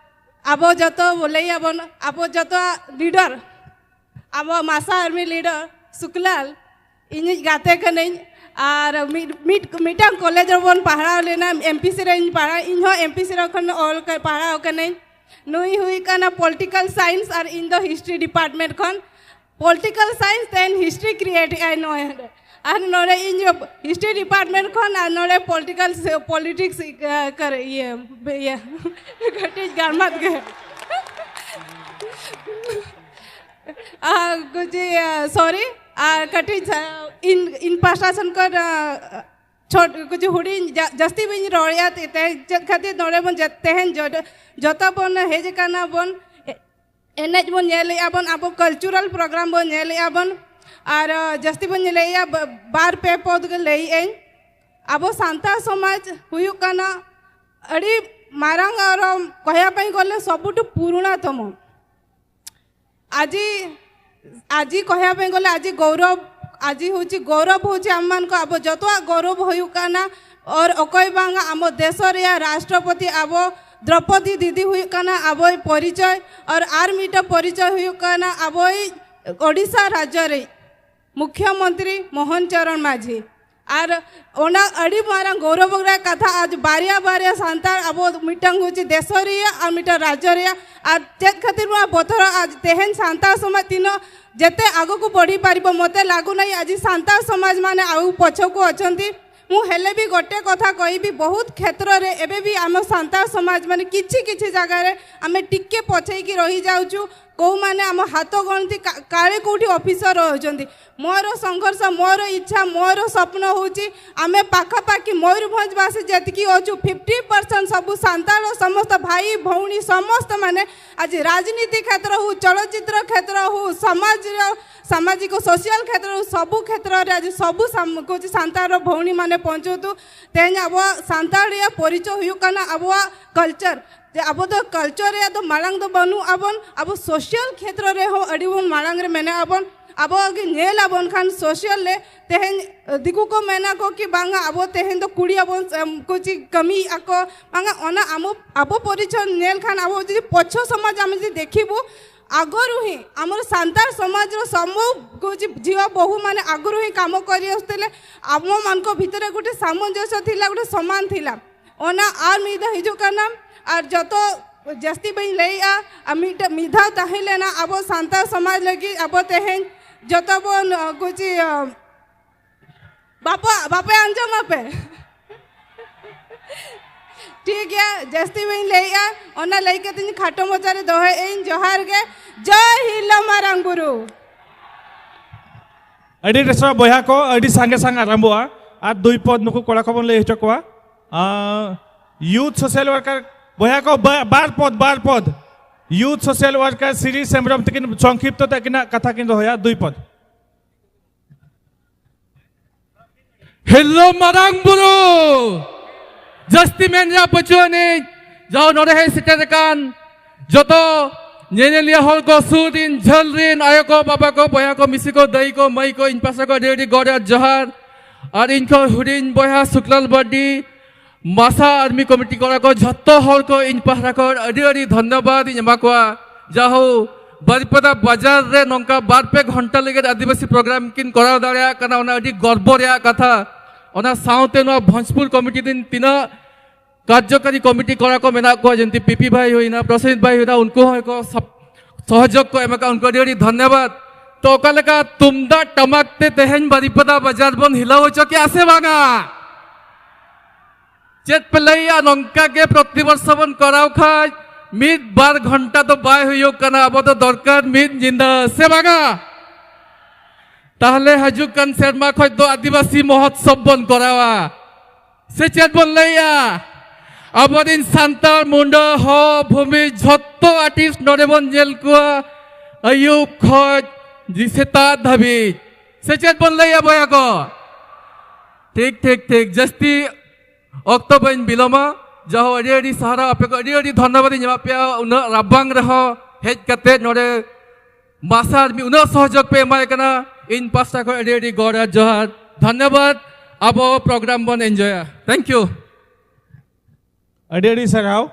ᱟᱵᱚ ᱡᱚᱛᱚ ᱵᱚ ᱞᱟᱹᱭ ᱟᱵᱚᱱ, ᱟᱵᱚ ᱡᱚᱛᱚᱣᱟᱜ ᱞᱤᱰᱟᱨ, ᱟᱵᱚ ᱢᱟᱥᱟ ᱟᱨᱢᱤ ᱞᱤᱰᱟᱨ ᱥᱩᱠᱞᱟᱞ, ᱤᱧᱤᱡ ᱜᱟᱛᱮ ᱠᱟᱹᱱᱟᱹᱧ᱾ ᱟᱨ ᱢᱤᱫ ᱢᱤᱫ ᱢᱤᱫᱴᱟᱝ ᱠᱚᱞᱮᱡᱽ ᱨᱮᱵᱚᱱ ᱯᱟᱲᱦᱟᱣ ᱞᱮᱱᱟ, ᱮᱢ ᱯᱤ ᱥᱤ ᱨᱮᱧ ᱯᱟᱲᱦᱟᱣ, ᱤᱧ ᱦᱚᱸ ᱮᱢ ᱯᱤ ᱥᱤ ᱨᱮ ᱠᱷᱚᱱ ᱚᱞ ᱠᱟ-, ᱯᱟᱲᱦᱟᱣ ᱠᱟᱹᱱᱟᱹᱧ᱾ ᱱᱩᱭ ᱦᱩᱭ ᱠᱟᱱᱟ ᱯᱚᱞᱤᱴᱤᱠᱟᱞ ᱥᱟᱭᱮᱱᱥ ᱟᱨ ᱤᱧ ᱫᱚ ᱦᱤᱥᱴᱨᱤ ᱰᱤᱯᱟᱨᱴᱢᱮᱱᱴ ᱠᱷᱚᱱ᱾ ᱯᱚᱞᱤᱴᱤᱠᱟᱞ ᱥᱟᱭᱮᱱᱥ ᱛᱮ ᱦᱤᱥᱴᱨᱤ ᱠᱨᱤᱭᱮᱴ ᱮᱜᱼᱟᱭ ᱱᱚᱜᱼᱚᱭ ᱱᱚᱰᱮ᱾ ᱟᱨ ᱱᱚᱰᱮ ᱤᱧ ᱦᱤᱥᱴᱨᱤ ᱰᱤᱯᱟᱨᱴᱢᱮᱱᱴ ᱠᱷᱚᱱ ᱟᱨ ᱱᱚᱰᱮ ᱯᱚᱞᱤᱴᱤᱠᱟᱞ ᱥᱮ-, ᱯᱚᱞᱤᱴᱤᱠᱥ, ᱤᱭᱟᱹ, ᱠᱟᱨᱮ-, ᱤᱭᱟᱹ, ᱤᱭᱟᱹ, ᱠᱟᱹᱴᱤᱡ ᱜᱟᱨᱢᱟᱛ ᱜᱮ᱾ ᱟᱨ ᱠᱩᱪᱤ, ᱥᱚᱨᱤ, ᱟᱨ ᱠᱟᱹᱴᱤᱡ, ᱤᱧ, ᱤᱧ ᱯᱟᱦᱴᱟ ᱥᱮᱱ ᱠᱷᱚᱱ, ᱪᱷᱚᱴ ᱠᱤᱪᱷᱩ ᱦᱩᱰᱤᱧ ᱡᱟ- ᱡᱟᱹᱥᱛᱤ ᱵᱟᱹᱧ ᱨᱚᱲᱮᱫᱼᱟ᱾ ᱛᱮ- ᱛᱮᱦᱮᱧ ᱪᱮᱫ ᱠᱷᱟᱹᱛᱤᱨ ᱱᱚᱰᱮ ᱵᱚᱱ ᱡᱮ- ᱛᱮᱦᱮᱧ ᱡᱚᱰ- ᱡᱚᱛᱚ ᱵᱚᱱ ᱦᱮᱡ ᱟᱠᱟᱱᱟ ᱵᱚᱱ, ᱮ- ᱮᱱᱮᱡ ᱵᱚᱱ ᱧᱮᱞᱮᱫᱼᱟ ᱵᱚᱱ, ᱟᱵᱚ ᱠᱟᱞᱪᱟᱨᱟᱞ ᱯᱨᱳᱜᱨᱟᱢ ᱵᱚᱱ ᱧᱮᱞᱮᱫᱼᱟ ᱵᱚᱱ᱾ ᱟᱨ ᱟ, ᱡᱟᱹᱥᱛᱤ ᱵᱚᱱ ᱧᱮᱞᱮᱫᱼᱟ ᱵᱟ- ᱵᱟᱨ ᱯᱮ ᱯᱚᱫ ᱜᱮ ᱞᱟᱹᱭᱮᱫ ᱟᱹᱧ᱾ ᱟᱵᱚ ᱥᱟᱱᱛᱟᱲ ᱥᱚᱢᱟᱡᱽ ᱦᱩᱭᱩᱜ ᱠᱟᱱᱟ ᱟᱹᱰᱤ ᱢᱟᱨᱟᱝ, ᱟᱨᱚ ᱠᱚᱦᱮᱵᱟᱧ ᱜᱚᱞᱮ ᱥᱚᱵᱩᱴᱩ ᱯᱩᱨᱩᱬᱟᱛᱚᱢᱚ। ଆଜି ଆଜି କହିବା ପାଇଁ ଗଲେ ଆଜି ଗୌରବ, ଆଜି ହେଉଛି ଗୌରବ ହେଉଛି ଆମମାନଙ୍କ, ଆବ ଯତୁଆ ଗୌରବ ᱦᱩᱭᱩᱜ ᱠᱟᱱᱟ। ᱚᱨ ᱚᱠᱚᱭ ᱵᱟᱝᱟ ᱟᱵᱚ ᱫᱮᱥ ᱨᱮᱭᱟᱜ ᱨᱟᱥᱴᱨᱚᱯᱚᱛᱤ ᱟᱵᱚ ᱫᱨᱚᱯᱚᱫᱤ ᱫᱤᱫᱤ ᱦᱩᱭᱩᱜ ᱠᱟᱱᱟ ᱟᱵᱚᱭ ᱯᱚᱨᱤᱪᱚᱭ᱾ ᱚᱨ ᱟᱨ ᱢᱤᱫᱴᱟᱝ ᱯᱚᱨᱤᱪᱚᱭ ᱦᱩᱭᱩᱜ ᱠᱟᱱᱟ ᱟᱵᱚᱭ ᱳᱰᱤᱥᱟ ᱨᱟᱡᱽᱡᱚ ᱨᱮ ᱢᱩᱠᱷᱭᱚᱢᱚᱱᱛᱨᱤ ᱢᱳᱦᱚᱱ ᱪᱚᱨᱚᱬ ᱢᱟᱹᱡᱷᱤ᱾ ᱟᱨ ᱚᱱᱟ ᱟᱹᱰᱤ ᱢᱟᱨᱟᱝ ᱜᱚᱨᱚᱵᱽ ᱨᱮᱭᱟᱜ ᱠᱟᱛᱷᱟ, ᱟᱡ ᱵᱟᱨᱭᱟ ᱵᱟᱨᱭᱟ ᱥᱟᱱᱛᱟᱲ ᱟᱵᱚ ᱢᱤᱫᱴᱟᱝ ᱦᱩᱭᱩᱜ ᱪᱮ ᱫᱮᱥ ᱨᱮᱭᱟᱜ ᱟᱨ ᱢᱤᱫᱴᱟᱝ ᱨᱟᱡᱽᱡᱚ ᱨᱮᱭᱟᱜ᱾ ᱟᱨ ᱪᱮᱫ ᱠᱷᱟᱹᱛᱤᱨ ᱱᱚᱣᱟ ᱵᱚᱛᱚᱨ, ᱟᱡ ᱛᱮᱦᱮᱧ ᱥᱟᱱᱛᱟᱲ ᱥᱚᱢᱟᱡᱽ ᱛᱤᱱᱟᱹᱜ ᱡᱮᱛᱮ ᱟᱜᱩ ᱠᱚ ᱵᱚᱲᱦᱤ ᱯᱟᱨᱤᱵᱚ, ᱢᱚᱛᱮ ᱞᱟᱜᱩ ᱱᱟᱭ ᱟᱡ ᱥᱟᱱᱛᱟᱲ ᱥᱚᱢᱟᱡᱽ ᱢᱟᱱᱮ ᱟᱜᱩ ᱯᱚᱪᱷᱚ ᱠᱚ ᱚᱪᱷᱚᱱᱛᱤ᱾ ମୁଁ ହେଲେ ବି ଗୋଟେ କଥା କହିବି, ବହୁତ କ୍ଷେତ୍ରରେ ଏବେ ବି ଆମ ସାନ୍ତାଳ ସମାଜ ମାନେ କିଛି କିଛି ଜାଗାରେ ଆମେ ଟିକେ ପଛେଇକି ରହିଯାଉଛୁ। କୋଉମାନେ ଆମ ହାତ ଗଣତି କା- କାଳେ କୋଉଠି ଅଫିସର ରହୁଛନ୍ତି। ମୋର ସଂଘର୍ଷ, ମୋର ଇଚ୍ଛା, ମୋର ସ୍ୱପ୍ନ ହଉଛି ଆମେ ପାଖାପାଖି ମୟୂରଭଞ୍ଜବାସୀ ଯେତିକି ଅଛୁ, ଫିଫ୍ଟି ପରସେଣ୍ଟ ସବୁ ସାନ୍ତାଳ, ସମସ୍ତ ଭାଇ ଭଉଣୀ ସମସ୍ତ ମାନେ ଆଜି ରାଜନୀତି କ୍ଷେତ୍ର ହଉ, ଚଳଚ୍ଚିତ୍ର କ୍ଷେତ୍ର ହଉ, ସମାଜର ସାମାଜିକ ସୋସିଆଲ କ୍ଷେତ୍ରରୁ ସବୁ କ୍ଷେତ୍ରରେ ଆଜି ସବୁ ସାମ- କହୁଛି ସାନ୍ତାଳର ଭଉଣୀମାନେ ପହଞ୍ଚନ୍ତୁ। ᱛᱮᱦᱮᱧ ᱟᱵᱚᱣᱟᱜ ᱥᱟᱱᱛᱟᱲ ᱨᱮᱭᱟᱜ ᱯᱚᱨᱤᱪᱚᱭ ᱦᱩᱭᱩᱜ ᱠᱟᱱᱟ ᱟᱵᱚᱣᱟᱜ ᱠᱟᱞᱪᱟᱨ᱾ ᱡᱮ ᱟᱵᱚ ᱫᱚ ᱠᱟᱞᱪᱟᱨ ᱨᱮᱭᱟᱜ ᱫᱚ ᱢᱟᱲᱟᱝ ᱫᱚ ᱵᱟᱹᱱᱩᱜ ᱟᱵᱚᱱ, ᱟᱵᱚ ᱥᱳᱥᱟᱞ ᱠᱷᱮᱛᱨᱚ ᱨᱮᱦᱚᱸ ᱟᱹᱰᱤ ᱵᱚᱱ ᱢᱟᱲᱟᱝ ᱨᱮ ᱢᱮᱱᱟᱜ ᱟᱵᱚᱱ᱾ ᱟᱵᱚᱣᱟᱜ ᱜᱮ ᱧᱮᱞ ᱟᱵᱚᱱ ᱠᱷᱟᱱ ᱥᱳᱥᱟᱞ ᱨᱮ ᱛᱮᱦᱮᱧ ᱫᱤᱠᱩ ᱠᱚ ᱢᱮᱱᱟ ᱠᱚ ᱠᱤ ᱵᱟᱝᱟ ᱟᱵᱚ ᱛᱮᱦᱮᱧ ᱫᱚ ᱠᱩᱲᱤ ᱟᱵᱚᱱ ᱮᱢ, ᱠᱚ ᱪᱮᱫ ᱠᱟᱹᱢᱤᱭᱮᱫᱼᱟ ᱠᱚ, ᱵᱟᱝᱟ ᱚᱱᱟ ᱟᱵᱚ, ᱟᱵᱚ ᱯᱚᱨᱤᱪᱚᱭ ᱧᱮᱞ ᱠᱷᱟᱱ ᱟᱵᱚ ᱡᱩᱫᱤ ᱯᱚᱪᱷᱚ ᱥᱚᱢᱟᱡᱽ ᱟᱢ ᱡᱩᱫᱤ ଦେଖିᱵᱚ, ଆଗରୁ ହିଁ ଆମର ସାନ୍ତାଳ ସମାଜର ସବୁ ଝିଅ ବୋହୂମାନେ ଆଗରୁ ହିଁ କାମ କରି ଆସୁଥିଲେ। ଆମମାନଙ୍କ ଭିତରେ ଗୋଟେ ସାମଞ୍ଜସ୍ୟ ଥିଲା, ଗୋଟେ ସମାନ ଥିଲା। ᱚᱱᱟ ᱟᱨ ᱢᱤᱫ ᱫᱷᱟᱣ ᱦᱤᱡᱩᱜ ᱠᱟᱱᱟ, ᱟᱨ ᱡᱚᱛᱚ ᱡᱟᱹᱥᱛᱤ ᱵᱟᱹᱧ ᱞᱟᱹᱭᱮᱜᱼᱟ, ᱟᱨ ᱢᱤᱫᱴᱟᱝ ᱢᱤᱫ ᱫᱷᱟᱣ ᱛᱟᱦᱮᱸ ᱞᱮᱱᱟ ᱟᱵᱚ ᱥᱟᱱᱛᱟᱲ ᱥᱚᱢᱟᱡᱽ ᱞᱟᱹᱜᱤᱫ᱾ ᱟᱵᱚ ᱛᱮᱦᱮᱧ ᱡᱚᱛᱚ ᱵᱚᱱ ᱠᱩᱪᱤ ᱵᱟᱯᱟ ᱵᱟᱯᱮ ᱟᱸᱡᱚᱢ ᱟᱯᱮ? ᱴᱷᱤᱠ ᱜᱮᱭᱟ, ᱡᱟᱹᱥᱛᱤ ᱵᱟᱹᱧ ᱞᱟᱹᱭᱮᱜᱼᱟ, ᱚᱱᱟ ᱞᱟᱹᱭ ᱠᱟᱛᱮᱧ ᱠᱷᱟᱴᱚ ᱢᱚᱪᱟᱨᱮ ᱫᱚᱦᱚᱭᱮᱜᱼᱟᱹᱧ᱾ ᱡᱚᱦᱟᱨ ᱜᱮ, ᱡᱚᱭ ᱦᱤᱞ ᱢᱟᱨᱟᱝ ᱵᱩᱨᱩ᱾ ᱟᱹᱰᱤ ᱨᱟᱹᱥᱠᱟᱹ ᱵᱚᱭᱦᱟ ᱠᱚ, ᱟᱹᱰᱤ ᱥᱟᱸᱜᱮ ᱥᱟᱝ ᱟᱨᱟᱢᱵᱚᱜᱼᱟ᱾ ᱟᱨ ᱫᱩᱭ ᱯᱚᱫ ᱱᱩᱠᱩ ᱠᱚᱲᱟ ᱠᱚᱵᱚᱱ ᱞᱟᱹᱭ ᱦᱚᱪᱚ ᱠᱚᱣᱟ᱾ ᱟᱸ, ᱭᱩᱛᱷ ᱥᱳᱥᱟᱞ ᱣᱟᱨᱠᱟᱨ ᱵᱚᱭᱦᱟ ᱠᱚ, ᱵᱟ-, ᱵᱟᱨ ᱯᱚᱫ, ᱵᱟᱨ ᱯᱚᱫ᱾ ᱭᱩᱛᱷ ᱥᱳᱥᱟᱞ ᱣᱟᱨᱠᱟᱨ ᱥᱤᱨᱤ ᱦᱮᱢᱵᱨᱚᱢ ᱛᱟᱹᱠᱤᱱ ᱥᱚᱝᱠᱷᱤᱯᱛᱚ ᱛᱮ ᱟᱹᱠᱤᱱᱟᱜ ᱠᱟᱛᱷᱟ ᱠᱤᱱ ᱫᱚᱦᱚᱭᱟ, ᱫᱩᱭ ᱯᱚᱫ᱾ ᱦᱮᱞᱳ ᱢᱟᱨᱟᱝ ᱵᱩᱨᱩ, ᱡᱟᱹᱥᱛᱤ ᱢᱮᱱ ᱨᱮᱭᱟᱜ ᱯᱟᱹᱪᱩᱜ ᱟᱹᱱᱤᱡ᱾ ᱡᱟᱦᱟᱸ ᱱᱚᱰᱮ ᱦᱮᱡ ᱥᱮᱴᱮᱨ ᱟᱠᱟᱱ ᱡᱚᱛᱚ ᱧᱮᱧᱮᱞᱤᱭᱟᱹ ᱦᱚᱲ ᱠᱚ, ᱥᱩᱨ ᱨᱤᱱ, ᱡᱷᱟᱹᱞ ᱨᱤᱱ, ᱟᱭᱳ ᱠᱚ, ᱵᱟᱵᱟ ᱠᱚ, ᱵᱚᱭᱦᱟ ᱠᱚ, ᱢᱤᱥᱤ ᱠᱚ, ᱫᱟᱹᱭ ᱠᱚ, ᱢᱟᱹᱭ ᱠᱚ, ᱤᱧ ᱯᱟᱥᱴᱟ ᱠᱷᱚᱱ ᱟᱹᱰᱤ ᱟᱹᱰᱤ ᱜᱚᱰ ᱟᱨ ᱡᱚᱦᱟᱨ᱾ ᱟᱨ ᱤᱧ ᱠᱷᱚᱱ ᱦᱩᱰᱤᱧ ᱵᱚᱭᱦᱟ ᱥᱩᱠᱞᱟᱞ ᱢᱟᱨᱰᱤ, ᱢᱟᱥᱟ ᱟᱨᱢᱤ ᱠᱚᱢᱤᱴᱤ ᱠᱚᱲᱟ ᱠᱚ, ᱡᱷᱚᱛᱚ ᱦᱚᱲ ᱠᱚ ᱤᱧ ᱯᱟᱥᱴᱟ ᱠᱷᱚᱱ ᱟᱹᱰᱤ ᱟᱹᱰᱤ ᱫᱷᱚᱱᱭᱚᱵᱟᱫ ᱤᱧ ᱮᱢᱟ ᱠᱚᱣᱟ᱾ ᱡᱟᱦᱳ, ᱵᱟᱨᱤᱯᱟᱫᱟ ᱵᱟᱡᱟᱨ ᱨᱮ ᱱᱚᱝᱠᱟ ᱵᱟᱨ ᱯᱮ ᱜᱷᱚᱱᱴᱟ ᱞᱟᱹᱜᱤᱫ ᱟᱹᱫᱤᱵᱟᱹᱥᱤ ᱯᱨᱳᱜᱨᱟᱢ ᱠᱤᱱ ᱠᱚᱨᱟᱣ ᱫᱟᱲᱮᱭᱟᱜ ᱠᱟᱱᱟ, ᱚᱱᱟ ᱟᱹᱰᱤ ᱜᱚᱨᱵᱚ ᱨᱮᱭᱟᱜ ᱠᱟᱛᱷᱟ᱾ ᱚᱱᱟ ᱥᱟᱶᱛᱮ ᱱᱚᱣᱟ ᱵᱷᱚᱸᱡᱽᱯᱩᱨ ᱠᱚᱢᱤᱴᱤ ᱨᱤᱱ ᱛᱤᱱᱟᱹᱜ ᱠᱟᱨᱡᱚᱠᱟᱨᱤ ᱠᱚᱢᱤᱴᱤ ᱠᱚᱲᱟ ᱠᱚ ᱢᱮᱱᱟᱜ ᱠᱚᱣᱟ, ᱡᱮᱢᱛᱤ ᱯᱤᱯᱤ ᱵᱷᱟᱭ ᱦᱩᱭᱱᱟ, ᱯᱨᱚᱥᱮᱱᱡᱤᱛ ᱵᱷᱟᱭ ᱦᱩᱭᱱᱟ, ᱩᱱᱠᱩ ᱦᱚᱸ ᱠᱚ ᱥᱟᱯ-, ᱥᱚᱦᱚᱡᱳᱜᱽ ᱠᱚ ᱮᱢ ᱟᱠᱟᱫ, ᱩᱱᱠᱩ ᱟᱹᱰᱤ ᱟᱹᱰᱤ ᱫᱷᱚᱱᱭᱚᱵᱟᱫ᱾ ᱛᱚ ᱚᱠᱟ ᱞᱮᱠᱟ ᱛᱩᱢᱫᱟᱜ ᱴᱟᱢᱟᱠ ᱛᱮ ᱛᱮᱦᱮᱧ ᱵᱟᱨᱤᱯᱟᱫᱟ ᱵᱟᱡᱟᱨ ᱵᱚᱱ ᱦᱤᱞᱟᱹᱣ ᱦᱚᱪᱚ ᱠᱮᱜᱼᱟ ᱥᱮ ᱵᱟᱝᱟ? ᱪᱮᱫ ᱯᱮ ᱞᱟᱹᱭᱟ? ᱱᱚᱝᱠᱟ ᱜᱮ ᱯᱨᱚᱛᱤ ᱵᱚᱨᱥᱚ ᱵᱚᱱ ᱠᱚᱨᱟᱣ ᱠᱷᱟᱡ ᱢᱤᱫ ᱵᱟᱨ ᱜᱷᱚᱱᱴᱟ ᱫᱚ ᱵᱟᱭ ᱦᱩᱭᱩᱜ ᱠᱟᱱᱟ, ᱟᱵᱚ ᱫᱚ ᱫᱚᱨᱠᱟᱨ ᱢᱤᱫ ᱧᱤᱫᱟᱹ, ᱥᱮ ᱵᱟᱝᱟ? ᱛᱟᱦᱞᱮ ᱦᱤᱡᱩᱜ ᱠᱟᱱ ᱥᱮᱨᱢᱟ ᱠᱷᱚᱡ ᱫᱚ ᱟᱹᱫᱤᱵᱟᱹᱥᱤ ᱢᱚᱦᱚᱛᱥᱚᱵ ᱵᱚᱱ ᱠᱚᱨᱟᱣᱟ, ᱥᱮ ᱪᱮᱫ ᱵᱚᱱ ᱞᱟᱹᱭᱟ? ᱟᱵᱚᱨᱤᱱ ᱥᱟᱱᱛᱟᱲ, ᱢᱩᱱᱰᱟᱹ, ᱦᱚ, ᱵᱷᱩᱢᱤ, ᱡᱷᱚᱛᱚ ᱟᱨᱴᱤᱥᱴ ᱱᱚᱰᱮ ᱵᱚᱱ ᱧᱮᱞ ᱠᱚᱣᱟ, ᱟᱹᱭᱩᱵ ᱠᱷᱚᱡ ᱡᱤ-, ᱥᱮᱛᱟᱜ ᱫᱷᱟᱹᱵᱤᱡ, ᱥᱮ ᱪᱮᱫ ᱵᱚᱱ ᱞᱟᱹᱭᱟ ᱵᱚᱭᱦᱟ ᱠᱚ? ᱴᱷᱤᱠ, ᱴᱷᱤᱠ, ᱴᱷᱤᱠ᱾ ᱡᱟᱹᱥᱛᱤ ᱚᱠᱛᱚ ᱵᱟᱹᱧ ᱵᱤᱞᱚᱢᱟ᱾ ᱡᱟᱦᱳ, ᱟᱹᱰᱤ ᱟᱹᱰᱤ ᱥᱟᱨᱦᱟᱣ, ᱟᱯᱮ ᱠᱚ ᱟᱹᱰᱤ ᱟᱹᱰᱤ ᱫᱷᱚᱱᱭᱚᱵᱟᱫ ᱤᱧ ᱮᱢᱟ ᱯᱮᱭᱟ, ᱩᱱᱟᱹᱜ ᱨᱟᱵᱟᱝ ᱨᱮᱦᱚᱸ ᱦᱮᱡ ᱠᱟᱛᱮ ᱱᱚᱰᱮ ᱢᱟᱥᱟᱨ ᱢᱤ ᱩᱱᱟᱹᱜ ᱥᱚᱦᱚᱡᱳᱜᱽ ᱯᱮ ᱮᱢᱟᱭ ᱠᱟᱱᱟ᱾ ᱤᱧ ᱯᱟᱥᱴᱟ ᱠᱷᱚᱱ ᱟᱹᱰᱤ ᱟᱹᱰᱤ ᱜᱚᱰ ᱟᱨ ᱡᱚᱦᱟᱨ, ᱫᱷᱚᱱᱭᱚᱵᱟᱫ᱾ ᱟᱵᱚ ᱯᱨᱳᱜᱨᱟᱢ ᱵᱚᱱ ᱮᱱᱡᱚᱭᱟ᱾ Thank you᱾ ᱟᱹᱰᱤ ᱟᱹᱰᱤ ᱥᱟᱨᱦᱟᱣ᱾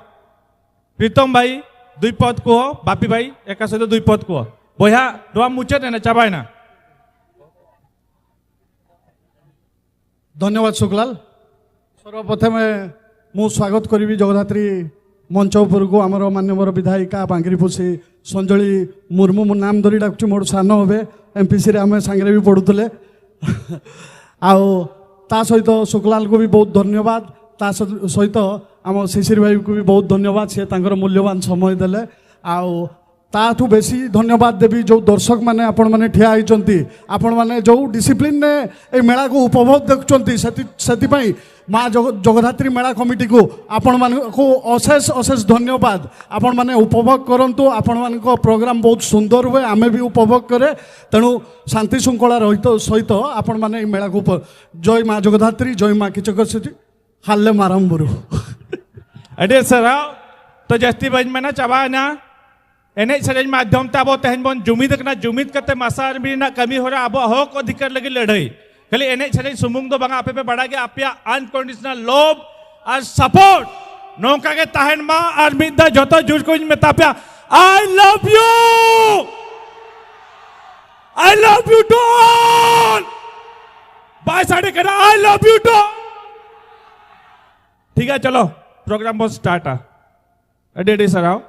ᱯᱨᱤᱛᱚᱢ ᱵᱷᱟᱭ, ᱫᱩᱭ ᱯᱚᱫ ᱠᱚ, ᱵᱟᱯᱤ ᱵᱷᱟᱭ, ᱮᱠᱟ ᱥᱚᱭᱛᱚ ᱫᱩᱭ ᱯᱚᱫ ᱠᱚ᱾ ᱵᱚᱭᱦᱟ, ᱱᱚᱣᱟ ᱢᱩᱪᱟᱹᱫ ᱮᱱᱟ, ᱪᱟᱵᱟᱭᱮᱱᱟ᱾ ଧନ୍ୟବାଦ ଶୁକ୍ଲାଲ। ସର୍ବପ୍ରଥମେ ମୁଁ ସ୍ୱାଗତ କରିବି ଜଗଦ୍ଧାତ୍ରୀ ମଞ୍ଚ ଉପରକୁ ଆମର ମାନ୍ୟବର ବିଧାୟିକା ବାଙ୍ଗିରିପୋଷି ସଞ୍ଜଳି ମୁର୍ମୁ। ମୁଁ ନାମ ଧରି ଡାକୁଛି, ମୋର ସାନ ହେବେ, ଏମ୍ପିସିରେ ଆମେ ସାଙ୍ଗରେ ବି ପଢ଼ୁଥିଲେ। ଆଉ ତା ସହିତ ଶୁକ୍ଲାଲକୁ ବି ବହୁତ ଧନ୍ୟବାଦ, ତା ସ-, ସହିତ ଆମ ଶିଶିର ଭାଇକୁ ବି ବହୁତ ଧନ୍ୟବାଦ, ସେ ତାଙ୍କର ମୂଲ୍ୟବାନ ସମୟ ଦେଲେ। ଆଉ ତାଠୁ ବେଶୀ ଧନ୍ୟବାଦ ଦେବି ଯେଉଁ ଦର୍ଶକମାନେ ଆପଣମାନେ ଠିଆ ହେଇଛନ୍ତି, ଆପଣମାନେ ଯେଉଁ ଡିସିପ୍ଲିନରେ ଏଇ ମେଳାକୁ ଉପଭୋଗ ଦେଖୁଛନ୍ତି, ସେଥି ସେଥିପାଇଁ ମା ଜଗ- ଜଗଦ୍ଧାତ୍ରୀ ମେଳା କମିଟିକୁ ଆପଣମାନଙ୍କୁ ଅଶେଷ ଅଶେଷ ଧନ୍ୟବାଦ। ଆପଣମାନେ ଉପଭୋଗ କରନ୍ତୁ, ଆପଣମାନଙ୍କ ପ୍ରୋଗ୍ରାମ ବହୁତ ସୁନ୍ଦର ହୁଏ, ଆମେ ବି ଉପଭୋଗ କରେ। ତେଣୁ ଶାନ୍ତି ଶୃଙ୍ଖଳା ରହିତ ସହିତ ଆପଣମାନେ ଏଇ ମେଳାକୁ ଉପ- ଜୟ ମା ଜଗଦ୍ଧାତ୍ରୀ, ଜୟ ମା କିଚକ ସେଠି ହାଲ୍ଲେ ମାରମ୍ବରୁ। ᱟᱹᱰᱤ ᱥᱟᱨᱦᱟᱣ᱾ ᱛᱚ ᱡᱟᱹᱥᱛᱤ ᱵᱟᱹᱧ ᱢᱮᱱᱟ, ᱪᱟᱵᱟᱭᱮᱱᱟ᱾ ᱮᱱᱮᱡ ᱥᱮᱨᱮᱧ ᱢᱟᱫᱽᱫᱷᱚᱢ ᱛᱮ ᱟᱵᱚ ᱛᱮᱦᱮᱧ ᱵᱚᱱ ᱡᱩᱢᱤᱫ ᱟᱠᱟᱱᱟ᱾ ᱡᱩᱢᱤᱫ ᱠᱟᱛᱮ ᱢᱟᱥᱟ ᱟᱨᱢᱤ ᱨᱮᱱᱟᱜ ᱠᱟᱹᱢᱤ ᱦᱚᱨᱟ, ᱟᱵᱚᱣᱟᱜ ᱦᱚᱠ ᱚᱫᱷᱤᱠᱟᱨ ᱞᱟᱹᱜᱤᱫ ᱞᱟᱹᱲᱦᱟᱹᱭ᱾ ᱠᱷᱟᱹᱞᱤ ᱮᱱᱮᱡ ᱥᱮᱨᱮᱧ ᱥᱩᱢᱩᱝ ᱫᱚ ᱵᱟᱝᱟ, ᱟᱯᱮ ᱯᱮ ᱵᱟᱲᱟᱭ ᱜᱮᱭᱟ, ᱟᱯᱮᱭᱟᱜ unconditional love ᱟᱨ support ᱱᱚᱝᱠᱟ ᱜᱮ ᱛᱟᱦᱮᱱ ᱢᱟ᱾ ᱟᱨ ᱢᱤᱫ ᱫᱷᱟᱣ ᱡᱚᱛᱚ ᱡᱳᱨ ᱠᱚᱧ ᱢᱮᱛᱟ ᱯᱮᱭᱟ, I love you, I love you to all. ᱵᱟᱭ ᱥᱟᱰᱮ ᱠᱟᱱᱟ, I love you to. ᱴᱷᱤᱠ ᱜᱮᱭᱟ, ᱪᱚᱞᱚ ᱯᱨᱳᱜᱨᱟᱢ ᱵᱚᱱ ᱥᱴᱟᱨᱴᱟ᱾ ᱟᱹᱰᱤ ᱟᱹᱰᱤ ᱥᱟᱨᱦᱟᱣ᱾